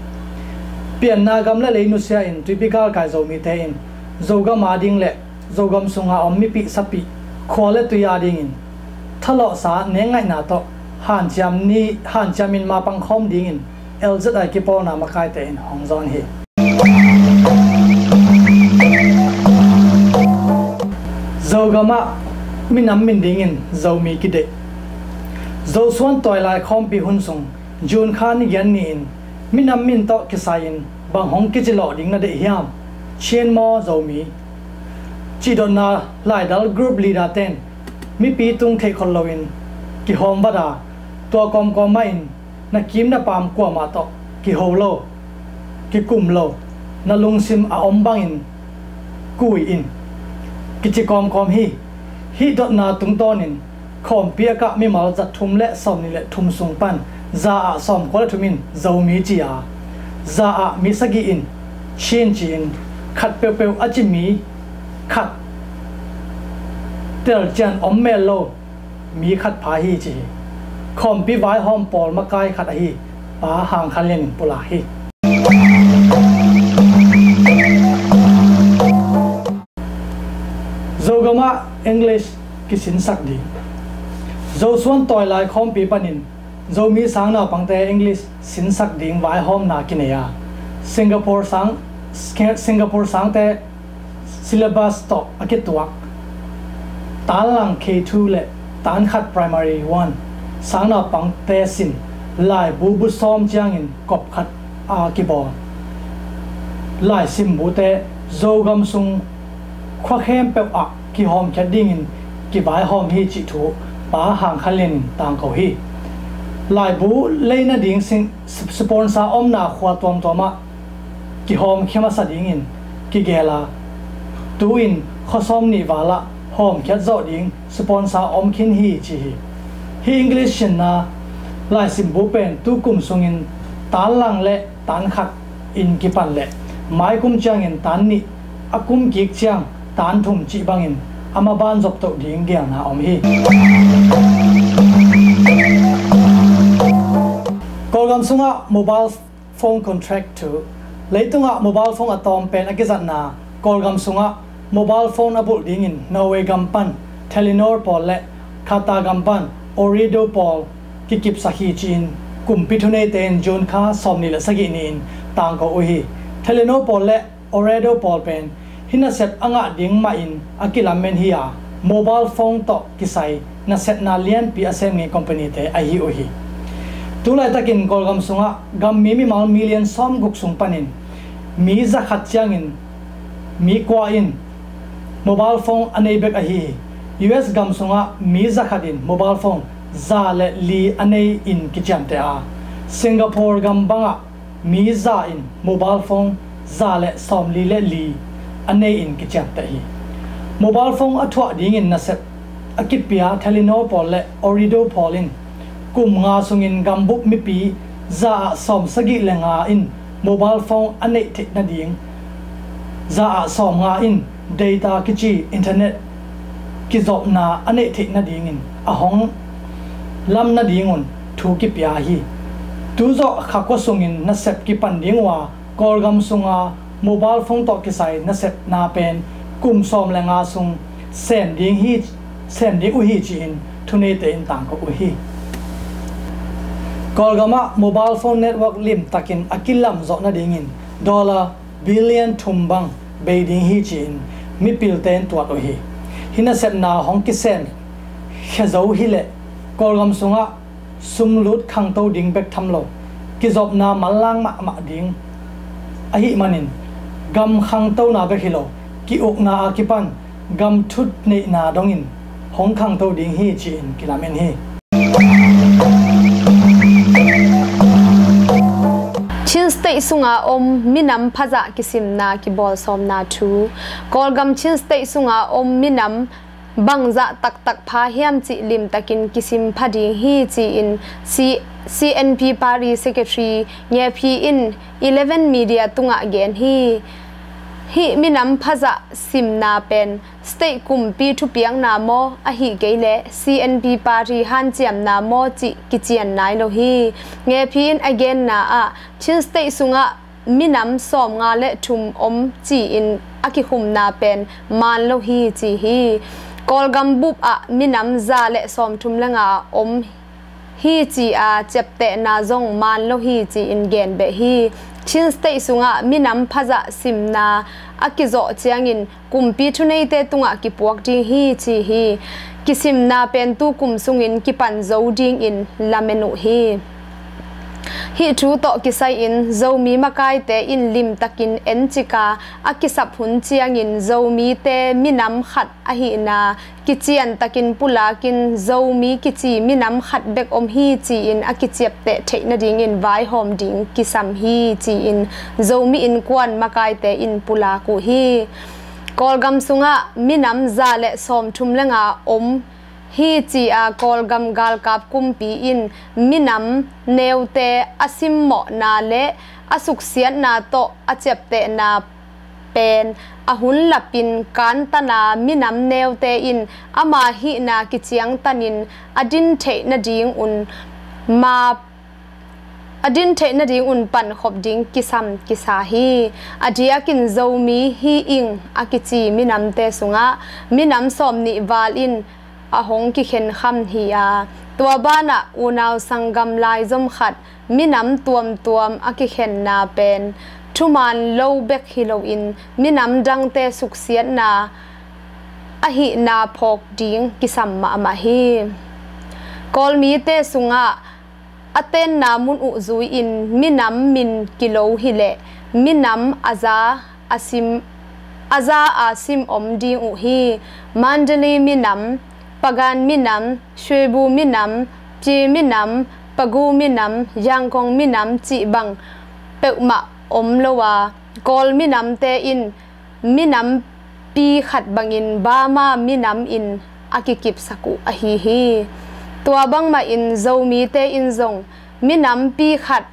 Pianna gam le lei nusia in Tuipi galkai Zomite in Zogam ading le Zogam sunga om mipih sapih khua le tui adingin thalawhsa nengngaihna tawh hanciam ni hanciamin ma pangkhawm dingin L Z I kipawlna makaite in hong zawn hi. Zogamah minam min dingin Zomi kideih. Zosuan Tawi Lai khawmpi hun sung June kha ni giat ni-in minam min tawh kisai-in bang hong kicilawh ding na deih hiam? Chin maw Zomi? Cihdotna laidal group leader ten mipi tung theih khol loin kihawm vat a, tua kawmkawm mahin na kim na paam kuamah tawh kiho lo, kikum lo, na lungsim a om bangin kui in, kici kawmkawm hi. Hih dotna tungtawnin khawmpi a kah mimal za thum le sawmnih le thum sung pan za ah sawmkua le thum in Zomi ci a, za ah mi sagih in Chin ci-in khat peuhpeuh a ci mi khat telcian om mel lo mi khat pha hi ci hi. Khawmpi vaihawm pawl makai khat ahi Pa Hang Khan Lian in pulak hi. Zogamah English kisinsak ding. Zosuan Tawi Lai khawmpi panin Zomi sang naupangte English sinsak ding vaihawmna kinei a, Singapore sang, Singapore sangte syllabus tawh a kituak Tanlang K two le Tankhat Primary one sang naupangte sin laibu bu sawm ciangin kop khat a kibawl laisimbute Zogam sung khua khempeuh ah kihawmkhiat dingin kivaihawm hi cih thu Pa Hang Khan Lian in tangko hi. Laibu lei nading sing, sponsor omna khua tuamtuam ah kihawmkhia masa dingin kigel a, tu-in khua sawmnih val ah hawmkhiat zawh ding sponsor om khin hi ci hi. Hih English sinna laisimbu pen tu kum sungin Tanlang le Tankhat in kipan leh mai kum ciangin Tan nih, a kum kik ciang Tan thum cih bangin a maban zoptoh ding gelna om hi. Kawlgam sungah mobile phone contract thu. Leitungah mobile phone a tawm pen a kizatna Kawlgam sungah mobile phone a bulh dingin Norway gam pan Telenor pawl le Qatar gam pan Ooredoo pawl kikipsak hi ci-in kumpi thuneite in June kha sawmnih le sagih ni-in tangko uh hi. Telenor pawl le Ooredoo pawl pen hih nasep a ngah ding mahin a kilamen hi a, mobile phone tawh kisai nasepna lianpi a sem ngei company-te ahi uh hi. Tulaitakin Kawlgam sungah gammi mimal million sawmguk sung panin mi zakhat ciangin mi kua in mobile phone a nei bek ahi hi. U S gam sungah mi zakhat in mobile phone za le li a nei in kiciamteh a, Singapore gam bangah mi za in mobile phone za le sawmli le li a nei in kiciamteh hi. Mobile phone a thuah dingin nasep a kipia Telenor pawl le Ooredoo pawl in kum nga sungin gambup mipi za ah sawmsagih le nga in mobile phone a neih theih nading, za ah sawmnga in data kici internet kizopna a neih theih nadingin a hong lam nadingun thu kipia hi. Tuzawh kha kua sungin nasep kipan ding uh a, Kawlgam sunga mobile phone tawh kisai nasepna pen kum sawm le nga sung sem ding hi, sem ding uh hi ci-in thuneite in tangko uh hi. Kawlgamah mobile phone network limtakin a kilamzawh nadingin dollar billion thum bang bei ding hi ci-in mipilte in tuat uh hi. Hih nasepna hong kisem khia zo hileh Kawlgam sungah sumlut khangto ding bek tham lo, kizopna manlang mahmah ding ahih manin gam khangtona bek hi lo, ki-ukna a kipan gam thut neihna dongin hong khangto ding hi ci-in kilamen hi. Chin State sunga om minam phazah kisimna kibawlsawmna thu. Kawlgam Chin State sunga om minam bangzah taktak pha hiam cih limtakin kisim pha ding hi, ci-in C-, C N P Party Secretary Nge Phi in Eleven Media tungah gen hi. Hih minam phazah simna pen state kumpi thupiakna maw, ahih kei leh C N P Party hanciamna maw cih kician nai lo hi. Nge Phi in a genna ah Chin State sungah minam sawmnga le thum om ci-in a kikhumna pen maan lo hi, ci hi. Kawlgam bup ah minam za le sawmthum le nga om hi ci-a ciaptehna zong maan lo hi, ci-in gen beh hi. Chin State sungah minam phazah simna a kizawh ciangin kumpi thuneite tungah kipuak ding hi, ci hi. Kisimna pen tu kum sungin kipan zo dingin lamen uh hi. Hih thu tawh kisai-in Zomi makaite in limtakin encik a, a kisap hun ciangin Zomite minam khat ahihna kiciantakin pulakin Zomi kici minam khat bek om hi, ci-in a kiciapteh theih nadingin vaihawm ding kisam hi, ci-in Zomi Innkuan makaite in pulak uh hi. Kawlgam sungah minam za le sawmthum le nga om hi ci-a Kawlgam galkap kumpi in minam neute a simmawhna le a suksiatna tawh a ciaptehna pen a hun lapin kantana minam neute in ama hihna kiciangtanin a din theih nadingun ma a din theih nadingun pankhop ding kisam kisa hi. A diakin Zomi hi ing a kici minamte sungah minam sawmnih val in a hong kikhenkham hi a, tua banah unau sanggam laizom khat minam tuamtuam a kikhenna pen thuman lo bek hi loin minam dangte suksiatna ahihna phawk ding kisam mahmah hi. Kawlmite sungah a tenna mun uh zui-in minam min kilo hileh minam a za a sim, a za a sim om ding uh hi. Mandalay minam, Pagan minam, Shwebu minam, Pye minam, Pagu minam, Yangkong minam cih bang peuhmah om lo a, Kawl minamte in minampi khat bangin Burma minam in a kikipsak uh ahi hi. Tua bangmahin Zomite in zong minampi khat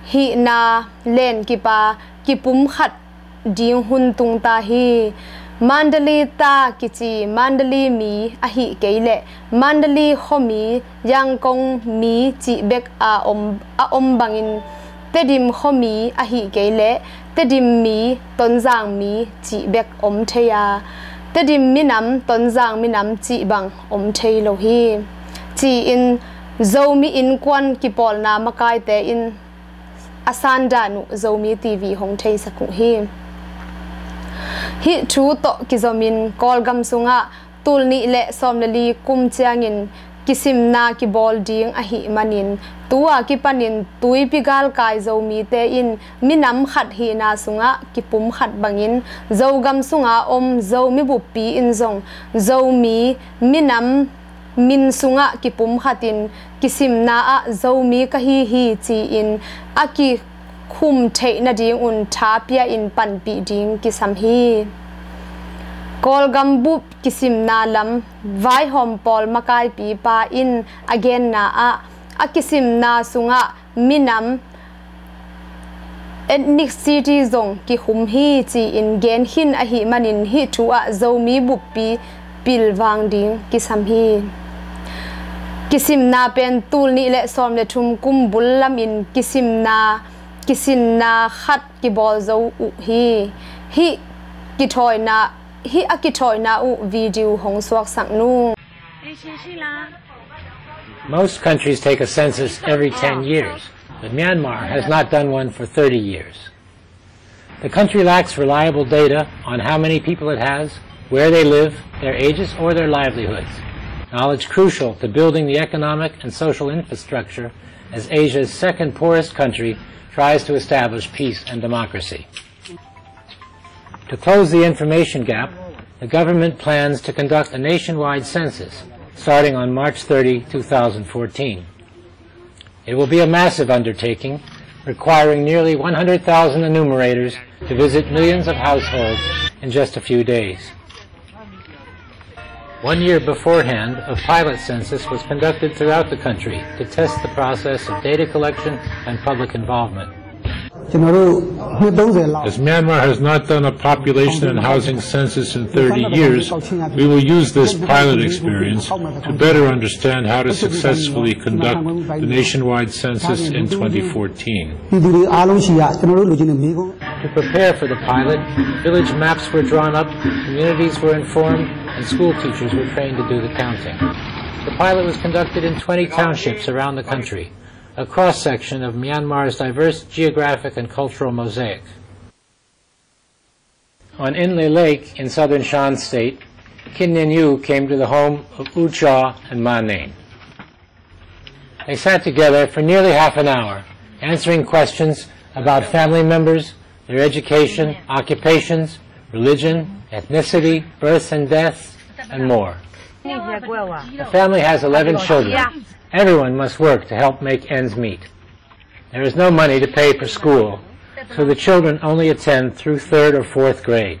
hihna lenkip a kipumkhat ding hun tungta hi. Mandalay ta kici Mandalay mi ahih kei leh Mandalay khuami, Yangkong mi cih bek a om, a om bangin Tedim khuami ahih kei leh Tedim mi, Tonzang mi cih bek om thei a, Tedim minam, Tonzang minam cih bang om thei lo hi, ci-in Zomi Innkuan kipawlna makaite in a sandan uh Zomi T V hong theisak uh hi. Hih thu tawh kizomin Kawlgam sungah tul nih le sawm le li kum ciangin kisimna kibawl ding ahih manin, tu-a kipanin tuipi galkai Zomite in minam khat hihna sungah kipumkhat bangin Zogam sunga om Zomi buppi in zong Zomi minam min sungah kipumkhatin kisimna ah Zomi ka hi hi ci-in a kikhum theih nadingun tha pia-in panpih ding kisam hi. Kawlgam bup kisimna lam vaihawm pawl makaipipa in a genna ah a kisimna sungah minam, ethnicity zong kikhum hi ci-in gen khin ahih manin hih thu ah Zomi buppi pilvang ding kisam hi. Kisimna pen tul nih le sawm le thum kum bul lamin kisimna, kisinna khat kibawl zo uh hi. Hih kithawina, hih a kithawina uh video hong suaksak nung. Most countries take a census every ten years, but Myanmar has not done one for thirty years. The country lacks reliable data on how many people it has, where they live, their ages, or their livelihoods, knowledge crucial to building the economic and social infrastructure as Asia's second poorest country tries to establish peace and democracy. To close the information gap, the government plans to conduct a nationwide census starting on March thirty, two thousand fourteen. It will be a massive undertaking, requiring nearly one hundred thousand enumerators to visit millions of households in just a few days. One year beforehand, a pilot census was conducted throughout the country to test the process of data collection and public involvement. As Myanmar has not done a population and housing census in thirty years, we will use this pilot experience to better understand how to successfully conduct the nationwide census in twenty fourteen. To prepare for the pilot, village maps were drawn up, communities were informed, and school teachers were trained to do the counting. The pilot was conducted in twenty townships around the country, a cross-section of Myanmar's diverse geographic and cultural mosaic. On Inle Lake in southern Shan State, Kin Nyen Yu came to the home of U Chaw and Ma Neng. They sat together for nearly half an hour, answering questions about family members, their education, occupations, religion, ethnicity, births and deaths, and more. The family has eleven children. Everyone must work to help make ends meet. There is no money to pay for school, so the children only attend through third or fourth grade.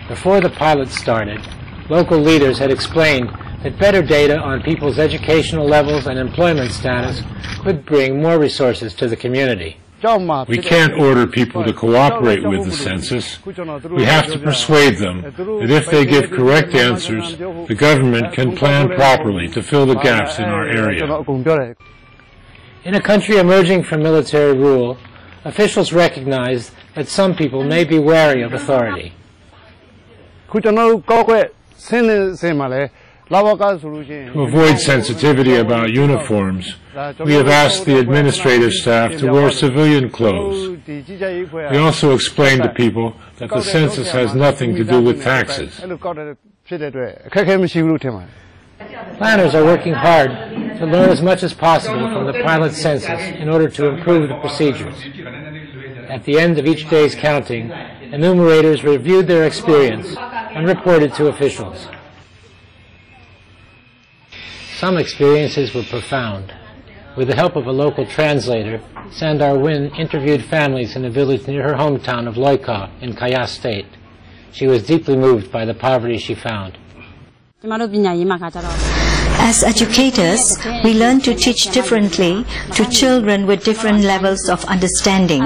Before the pilot started, local leaders had explained that better data on people's educational levels and employment status could bring more resources to the community. We can't order people to cooperate with the census. We have to persuade them that if they give correct answers, the government can plan properly to fill the gaps in our area. In a country emerging from military rule, officials recognize that some people may be wary of authority. ခုကျွန်တော်တို့ကော့ကွဲ့ဆင်းနေစဉ်မှာလည်းလဝကဆိုလို့ရှိရင် To avoid sensitivity about uniforms, we have asked the administrative staff to wear civilian clothes. We also explained to people that the census has nothing to do with taxes. အဲ့လိုကောက်တဲ့ဖြစ်တဲ့အတွက်အခက်အခဲမရှိဘူးလို့ထင်ပါတယ်. Planners are working hard to learn as much as possible from the pilot census in order to improve the procedures. At the end of each day's counting, enumerators reviewed their experience and reported to officials. Some experiences were profound. With the help of a local translator, Sandar Win interviewed families in a village near her hometown of Loikaw in Kayah State. She was deeply moved by the poverty she found. As educators, we learn to teach differently to children with different levels of understanding.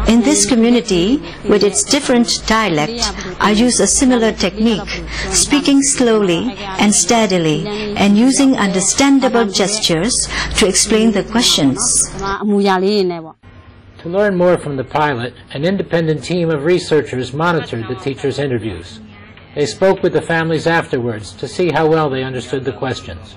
In this community, with its different dialect, I use a similar technique, speaking slowly and steadily, and using understandable gestures to explain the questions. To learn more from the pilot, an independent team of researchers monitored the teachers' interviews. They spoke with the families afterwards to see how well they understood the questions.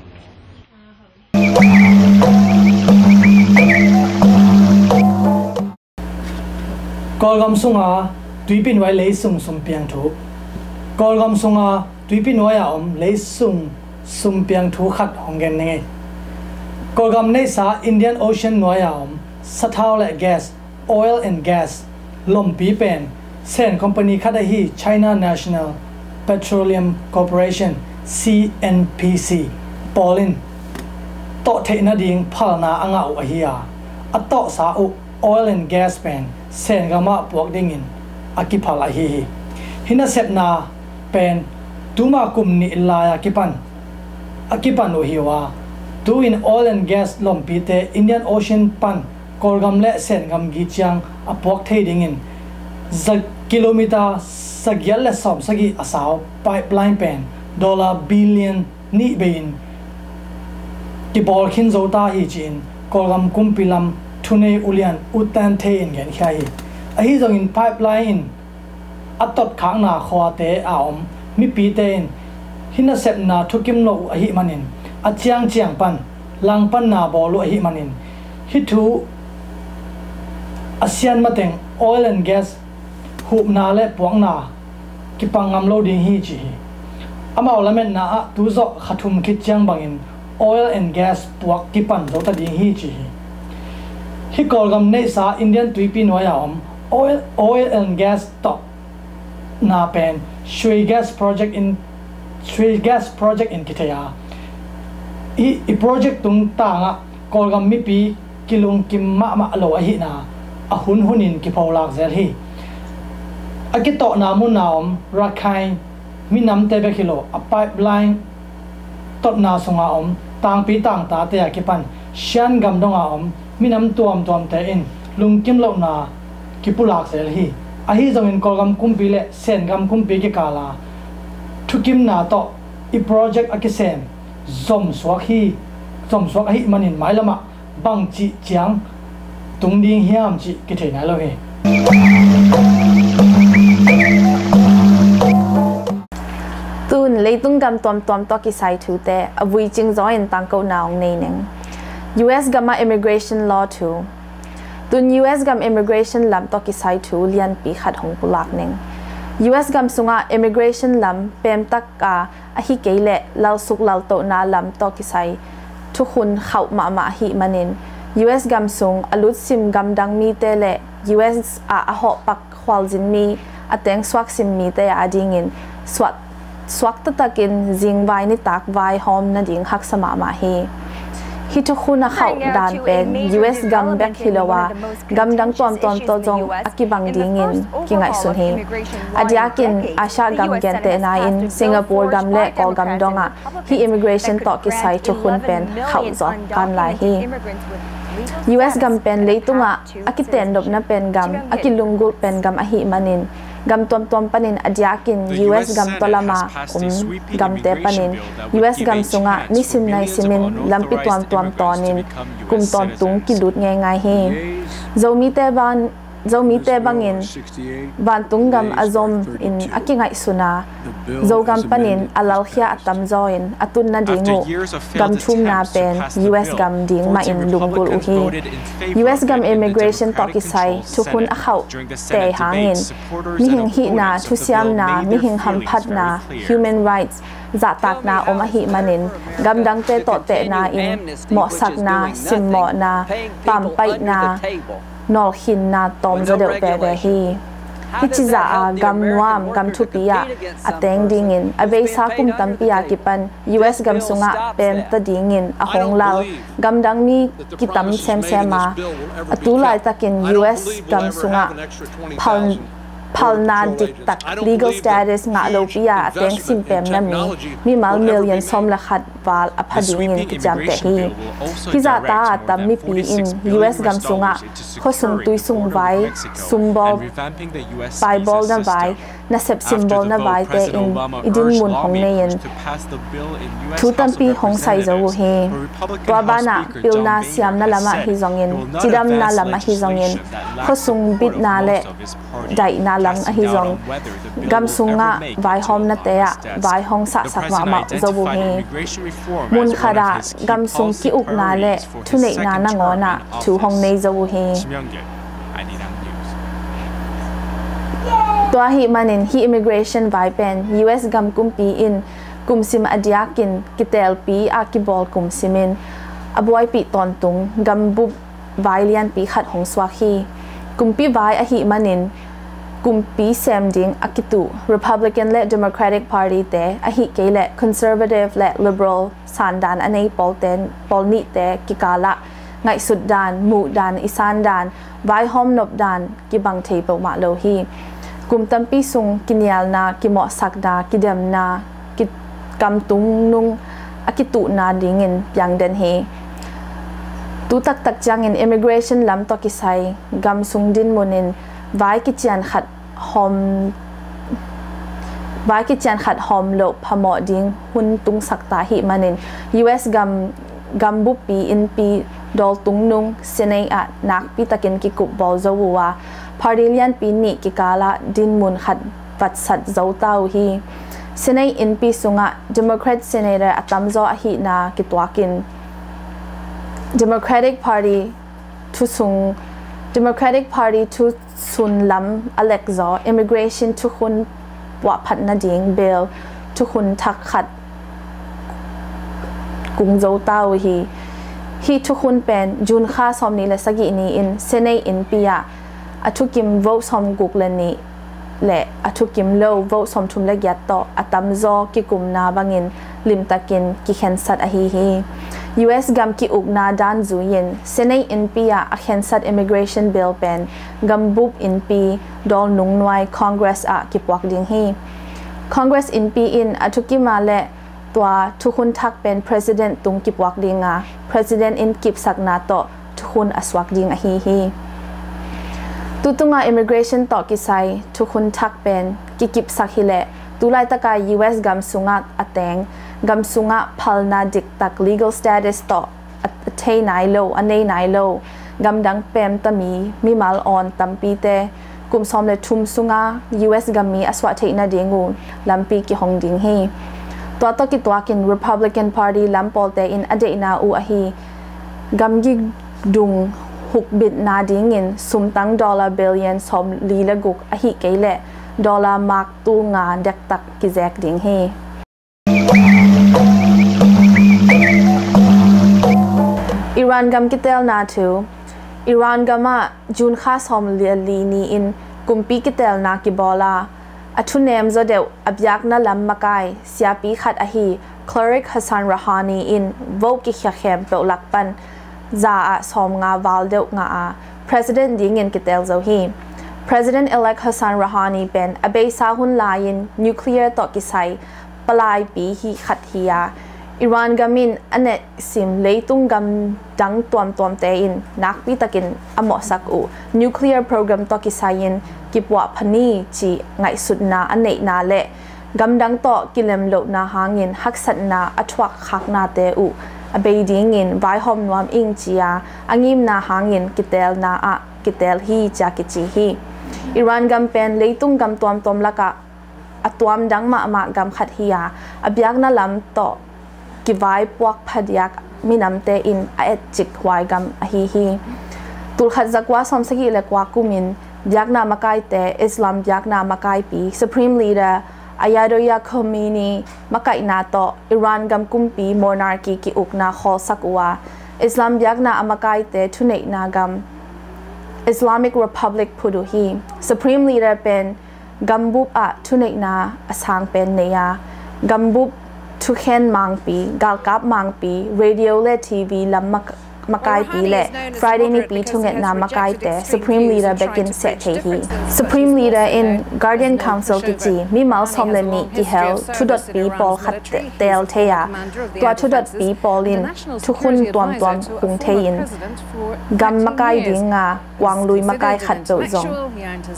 Kawlgam sunga tuipi nuai leisung sumpiang thu. Kawlgam sunga tuipi nuai a om leisung sumpiang thu khat hong gen ning ei. Kawlgam neihsa Indian Ocean nuai a om sathau le gas, oil and gas, lompi pen Sen company khat ahi China National Petroleum Corporation, C N P C, pawl in tawh theih nading phalna a ngah uh ahi a, a tawhsa uh oil and gas pen Sen gam ah puak dingin a kiphal ahi hi. Hih nasepna pen tuma kum nih lai a kipan a kipan uh hi uh a, tu-in oil and gas lompite Indian Ocean pan Kawlgam le Sen gam gi ciang a puak thei dingin za kilometer sagiat le sawm sagih a sau pipeline pen dollar billion nih bei-in kibawl khin zo ta hi ci-in Kawlgam kumpi lam thunei ulian U Tan Thei in genkhia hi. Ahi zongin pipeline in a totkhakna khuate a om mipite in hih nasepna thukim lo uh ahih manin a ciangciang pan langpanna bawl uh ahih manin hih thu a sian mateng oil and gas hupna le puakna kipang ngam lo ding hi ci hi. Amau lametna ah tuzawh kha thum khit ciang bangin oil and gas puak kipan zo ta ding hi ci hi. Hih Kawlgam neihsa Indian tuipi nuai a om oil, oil and gas tawh na pen Shui Gas Project in, Shui Gas Project in kithei a, i, i project tungtang ah Kawlgam mipi kilungkim mahmah lo ahihna a hun hunin kipholak zel hi. A kitawhna mun a om Rakhine Minamte bek hi lo, a pipeline totna sunga om tangpi tangtate a kipan Shan gam donga om minam tuamtuamte in lungkim lohna kipulak zel hi. Ahi zongin Kawlgam kumpi le Sengam kumpi kikala thukimna tawh i project a kisem zomsuak hi, zomsuak ahih manin mailamah bangcih ciang tung ding hiam cih kithei nai lo hi. Tun leitung gam tuamtuam tawh kisai thute a vuicing zaw in tangkona hong nei ning. U S gam ah immigration law thu. Tun U S gam immigration lam tawh kisai thu lianpi khat hong pulak ning. U S gam sungah immigration lam pemtak a ahi kei leh lalsuk laltohna lam tawh kisai thukhun khauh mahmah ahih manin U S gam sung a lutsim gamdang mite le U S ah a hawhpak khualzin mi a tengsuak sim mite adingin suak suak taktakin zingvai nitak vaihawm nading haksa mahmah hi. Hih thukhun a khauh dan pen U S gam bek hi lo a, gamdang tuamtuam tawh zong a kibang dingin kingaihsun hi. A diakin Asia gam gentehna in Singapore gam le Kawlgam dongah hih immigration tawh kisai thukhun pen khauh zawh kan lai hi. U S gam pen leitungah a kitendopna pen gam, a kilunggulh pen gam ahih manin gam tuamtuam panin a diakin U S gam tawlama um gamte panin U S gam sungah nisim naisimin lampi tuamtuam tawnin kum tawntung kilut ngeingai hi. Zomite ban Zomite bangin vantung gam a zom in a kingaihsun a, Zogam panin a lalkhia a tamzaw in a tun nading uh gam thumna pen U S gam ding mahin lunggulh uh hi. U S gam immigration tawh kisai thukhun a khauh te hangin mihing hihna, thusiamna, mihing hamphatna, human rights, zahtakna om ahih manin gamdangte tawh tehna in mawhsakna, simmawhna, pampaihna, nawlkhinna tawm zaw deuh veve hi. Hih cizah a gam nuam, gam thupi ah a teng dingin a beisa kum tampi a kipan U S gam sungah pemta dingin a hong lal gamdang mi kitam semsem a, a tu laitakin U S gam sungah phal phalna diktak legal status ngah lopi a a teng simpemna mi mimal million sawm le khat val a pha dingin kiciamteh hi. Hih zahta a tam mipi in U S gam sungah khuasung tuisung vai, sumbawl, paibawlna vai, nasep simbawlna vaite in i dinmun hong nei in thu tampi hong sai zo uh hi. Tua banah pilna siamna lam ahi zongin, cidamna lam ahi zongin, khuasung bitna le daihna lam ahi zong, gam sungah vaihawmnate ah vai hong sahsak mahmah zo uh hi. Mun khatah gam sung ki-ukna le thuneihna nangawnah thu hong nei zo uh hi. Tua ahih manin hih immigration vai pen U S gam kumpi in kumsim a diakin kitelpi a kibawl kumsim in a buaipih tawntung gambup vai lianpi khat hong suak hi. Kumpi vai ahih manin kumpi sem ding a kituh Republican le Democratic Party te ahih kei leh Conservative le Liberal sandan a nei pawlte, pawl nihte kikalah ngaihsut dan, muh dan, i san dan, vaihawm nop dan kibang thei peuhmah lo hi. Kum tampi sung kinialna, kimawhsakna, kidemna, kikamtung nung a kituhna dingin piangden hi. Tu taktak ciangin immigration lam tawh kisai gam sung dinmun in vai kician khat hawm vai kician khat hawm loh phamawh ding hun tungsak ta ahih manin U S gam, gam buppi innpi dawltung nung Senate ah nakpi takin kikupbawl zo uh a, party lianpi nih kikalah dinmun khat vatsat zo ta uh hi. Senate innpi sungah Democrat Senator a tamzaw ahihna kituakin Democratic Party thusung, Democratic Party thusun lam a lekzaw immigration thukhun puahphat nading bill thukhun thak khat kung zo ta uh hi. Hih thukhun pen June kha sawmnih le sagih ni-in Senate innpi ah a thukim vote sawmguk le nih le a thukim lo vote sawmthum le giat tawh a tamzaw kikumna bangin limtakin kikhensat ahi hi. U S gam ki-ukna dan zui-in Senate innpi ah a khensat immigration bill pen gambup innpi dawlnung nuai Congress ah kipuak ding hi. Congress innpi in a thukima le tua thukhun thak pen President tung kipuak dinga, President in kipsakna tawh thukhun a suak ding ahi hi. Tutunga immigration tawh kisai thukhun thak pen kikipsak hileh, tulaitaka U S gam sungah a teng, gam sungah phalna diktak legal status tawh a, a thei nai lo, a nei nai lo, gamdang pemtami mimal awn tampite kum sawm le thum sunga U S gammi a suah theih nading uh lampi kihong ding hi. Tua tawh kituakin Republican Party lampawlte in a deihna uh ahi gamgi dung hukbitna dingin sumtang dollar billion sawmli le guk ahih kei leh dollar mark tulnga dektak kizek ding hi. Iran gam kitelna thu. Iran gamah June kha sawm le li ni-in kumpi kitelna kibawl a, a thunem zaw deuh a biakna lam makai siapi khat ahi Cleric Hassan Rouhani in vote kikhia khempeuh lak pan za ah sawmnga val deuh ngah a, President dingin kitel zo hi. President-elect Hassan Rouhani pen a beisa hun lai-in nuclear tawh kisai palaipi hi khat hi a, Iran gam in a neihsim leitung gam dang tuamtuamte in nakpitakin a mawhsak uh nuclear program tawh kisai-in kipuah pha ni cih ngaihsutna a neihna le gamdang tawh kilem lohna hangin haksatna a thuak khaknate uh a bei dingin vaihawm nuam ing ci-a a ngimna hangin kitelna ah kitel hi ci-a kici hi. Iran gam pen leitung gam tuamtuam lakah a tuamdang mahmah gam khat hi-a, a biakna lam tawh kivaipuak phadiak minamte in a etcik huai gam ahi hi. Tulkhat zakua sawmsagih le kua kumin biakna makaite, Islam biakna makaipi Supreme Leader Ayatollah Khomeini makaihna tawh Iran gam kumpi monarchy ki-ukna khawlsak uh a, Islam biakna a makaite thuneihna gam Islamic Republic phut uh hi. Supreme Leader pen gambup ah thuneihna a sang pen nei a, gambup thukhen mangpi, galkap mangpi, radio le T V lam mak- makaipi le Friday nipi thungetna makaite Supreme Leader bekin seh thei hi. Supreme Leader in Guardian Council kici mimal sawm le nih kihel thudotpi pawlkhat te- teel thei a, tua thudotpi pawl in thukhun tuamtuam hung thei-in gam makai dinga kuanglui makai khat peuh zong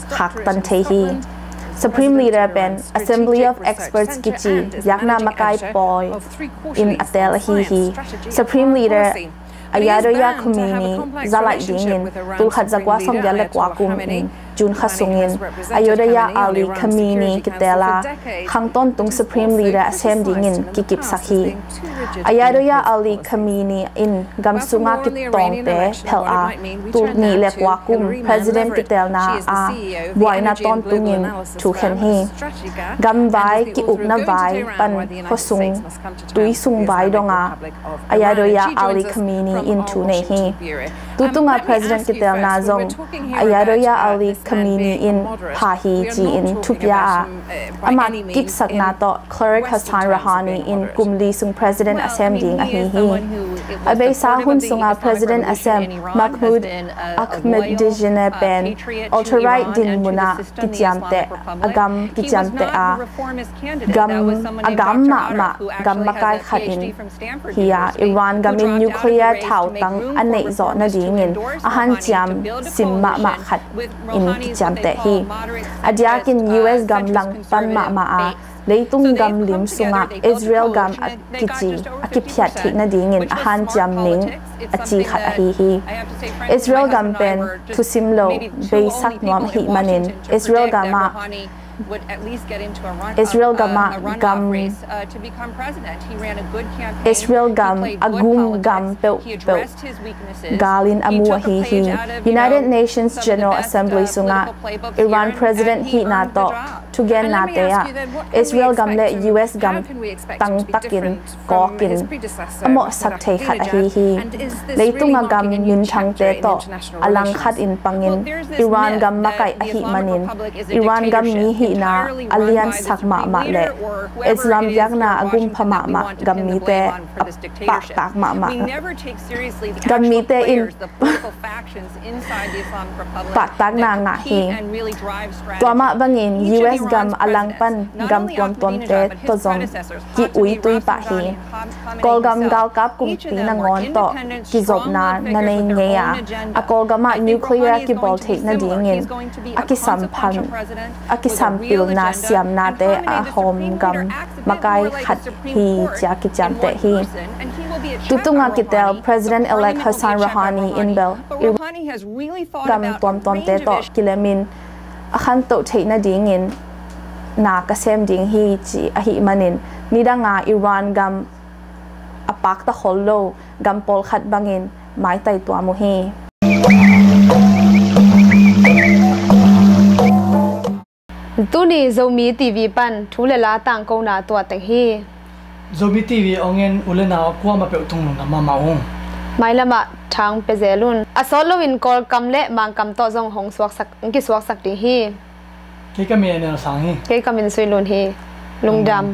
khaktan thei hi. Supreme Leader pen Assembly of Experts kici biakna makai pawi in a teel ahi hi. Supreme Leader Ayatollah Khomeini zalaih dingin tulkhat zakua sawmgiat le kua kum in June kha sungin Ayatollah Ali Khamenei kiteel a, khang tawntung Supreme Leader a sem dingin kikipsak hi. Ayatollah Ali Khamenei in gam sunga kitawngte phelh a, tul nih le kua kum President kitelna a buaina tawntungin thukhen hi. Gamvai ki-ukna vai pan khuasung tui sung vai donga Ayatollah Ali Khamenei in thu nei hi. Tutunga President kitelna zong Ayatollah Ali Khamenei in pha hi ci-in thupia a, amah kipsakna tawh Cleric Hassan Rouhani in kum li sung President a sem ding ahi hi. A beisa hun sunga President a sem Mahmoud Ahmadinejad pen ultra-right dinmun ah kiciamteh, a gam kiciamteh a, gam a gam mahmah gam makai khat in hi a, Iran gam in nuclear thautang a neih zawh nadingin a hanciam sim mahmah khat in kiciamteh hi. A diakin U S gam langpan mahmah a, leitung gam lim sungah Israel gam a kici a kiphiat theih nadingin a hanciam ning a ci khat ahi hi. Israel gam pen thusim lo beisak nuam ahih manin Israel gam ah Israel gam ah gam Israel gam a gum gam peuhpeuh galin a mu ahi hi. United Nations General Assembly sungah Iran President hihna tawh thugennate ah Israel gam le U S gam tangtakin kawkin a mawhsak thei khat ahi hi. Leitung a gam minthangte tawh a langkhat in pangin Iran gam makaih ahih manin Iran gam mi hihna a liansak mahmah le Islam biakna a gumpha mahmah gam mite a pahtak mahmah gam mite in pahtakna ngah hi. Tua mah bangin U S gam a langpan gam tuamtuamte tawh zong ki-uitui pah hi. Kawlgam galkap kumpi nangawn tawh kizopna na nei ngei a, a Kawlgam ah nuclear kibawl theih nadingin a kisamphan a kisampilna siamnate a hawm gam makai khat hi, cia kiciamteh hi. Tutunga kitel President-elect Hassan Rouhani in bel Iran gam tuamtuamte tawh kilemin a khantoh theih nadingin na ka sem ding hi, ci ahih manin nidanga Iran gam a pakta khol lo gam pawlkhat bangin maitai tuam uh hi. Tuni Zomi T V pan thu le la tangkona tuah teng hi. Zomi T V ong en u le nau kuamah peuh thungnung na mahmah ung. Mailamah thang pia zel un. A sawt loin Kawlkam le Mangkam tawh zong hong suaksak, hong kisuaksak ding hi. Kei ka min a Nel Sang hi. Kei ka min Sui Lun hi. Lungdam.